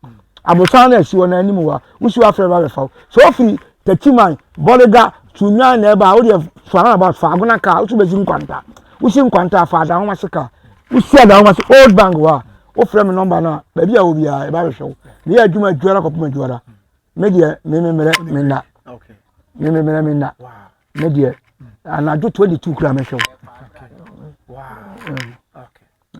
abosan no asi hɔ no anim hɔ a wosi hɔ afrɛ ba bɛfa wo sɛ wofiri Techiman, Bolga, Sunyani na ɛba a, wodeɛ fa roundabout fa Agona kaa, wosi bɛsi Nkwanta. Wosi Nkwanta a, fa Adahomase kaa. Wosi Adahomase Old Bank hɔ a, wofrɛ me nɔmba no a, baabi a wɔ biara yɛba abɛhwɛ wo. Meyɛ adwuma adwuara kɔpem adwuara. Me deɛ, me me mmerɛ me nna. Me me mmerɛ me nna. Me deɛ, anadwo 22 kura mɛhwɛ wo.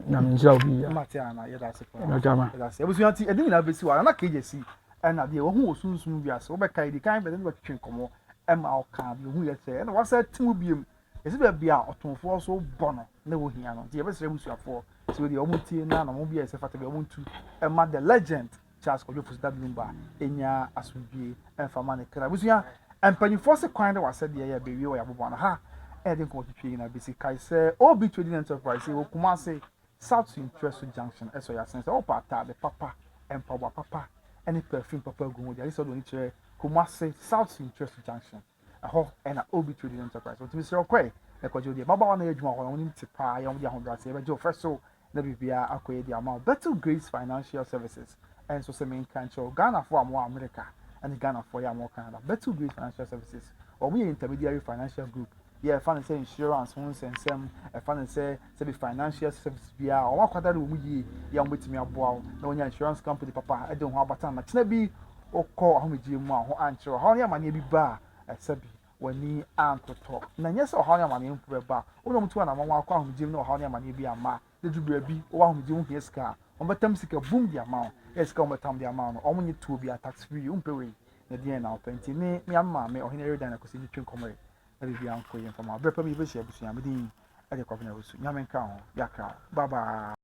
Nyame nhyira wo biribiara. Mate ana yɛda ase paa. Yɛda ma. Yɛda ase. Abusua nti ɛde nyinaa bɛsi hɔ ana KJ si ɛna deɛ wahu wɔ sunsum wiase wobɛka yɛdi kan bɛde ne bɛtwetwe nkɔmmɔ ɛma ɔka deɛ ohu yɛ sɛ ɛna wasa ti mu biem ɛsi baabi a ɔtomfoɔ so bɔ no na wɔhia no nti yɛbɛsrɛ abusuafoɔ. Nti wei deɛ wɔn tie na na wɔn bi a ɛsɛ fata bi wɔn ntu ɛma the legend Charles Kwadwo Fosu Daddy Lumba enya asomdwie ɛmfa ma ne kra. Abusua mpanyinfoɔ se kwan de wasɛdeɛ yɛ bɛwie wɔ yɛaboboa no ha ɛde nkɔmɔ twitwi nyinaa bɛsi kae sɛ OB Trading Enterprise wɔ Kumasi South Suntreso Junction ɛsɔ yɛ asen sɛ wopɛ ataade papa, mpaboa papa ɛne perfume papa agu ho deɛ agye sɛ wode w'ani kyerɛ Kumasi South Suntreso Junction. Ɛhɔ na Obi Trading Enterprise. Wɔtumi srɛ wo kɔe na kɔgye wo deɛ. Mmabaawa na ɛyɛ adwuma wɔ hɔ no, wɔnim te paa, yɛ wɔn de ahobrɛaseɛ bɛgye wo fɛ so na biribiara akɔ yie de ama wo. Bethel Grace Financial Services nso sɛ menka nkyerɛ wo, Ghanafoɔ a mowɔ Amerika ne Ghanafoɔ yɛ a mowɔ Canada, Bethel Grace Financial Services, wɔn yɛ intermediary financial group, yɛ ɛfa no sɛ insurance ho nsɛnsɛm, ɛfa no sɛ sɛbi financial services biara, wɔn akwadare wɔ mu yie, yɛ a wɔbɛtumi aboa wo na wɔnya insurance company papa de wo ho abata na kyena bi Wokɔ ahomegyeɛ mu a, wo ho ankyere wo. Ɔhaw ne amaneɛ bi ba a, ɛsɛ bi w'ani antotɔ. Na ɛnyɛ sɛ ɔhaw ne amaneɛ mpo bɛba. Wo ne wɔn tu anamɔn akɔ ahomegyeɛ mu na ɔhaw ne amaneɛ bi amma. Na ɛduru berɛ bi, wowɔ ahomegyeɛ mu wohia sika a, wɔbɛtam sika bum de ama wo. Ɛyɛ sika a wɔbɛtam de ama wo no, wɔnnye toɔ biara, tax free. Wompɛ wei, na deɛn na wopɛ? Nti me, me ara me maame, Ɔhene Eridan Akwasi ntwetwe nkɔmmɔ yi, na biribiara nkɔ yie mfa ma wo. Berɛ pa bi yɛbɛhyia abusua. Me din de Kwabena Owusu. Nyame nka wo ho. Yɛakra wo. Bye bye.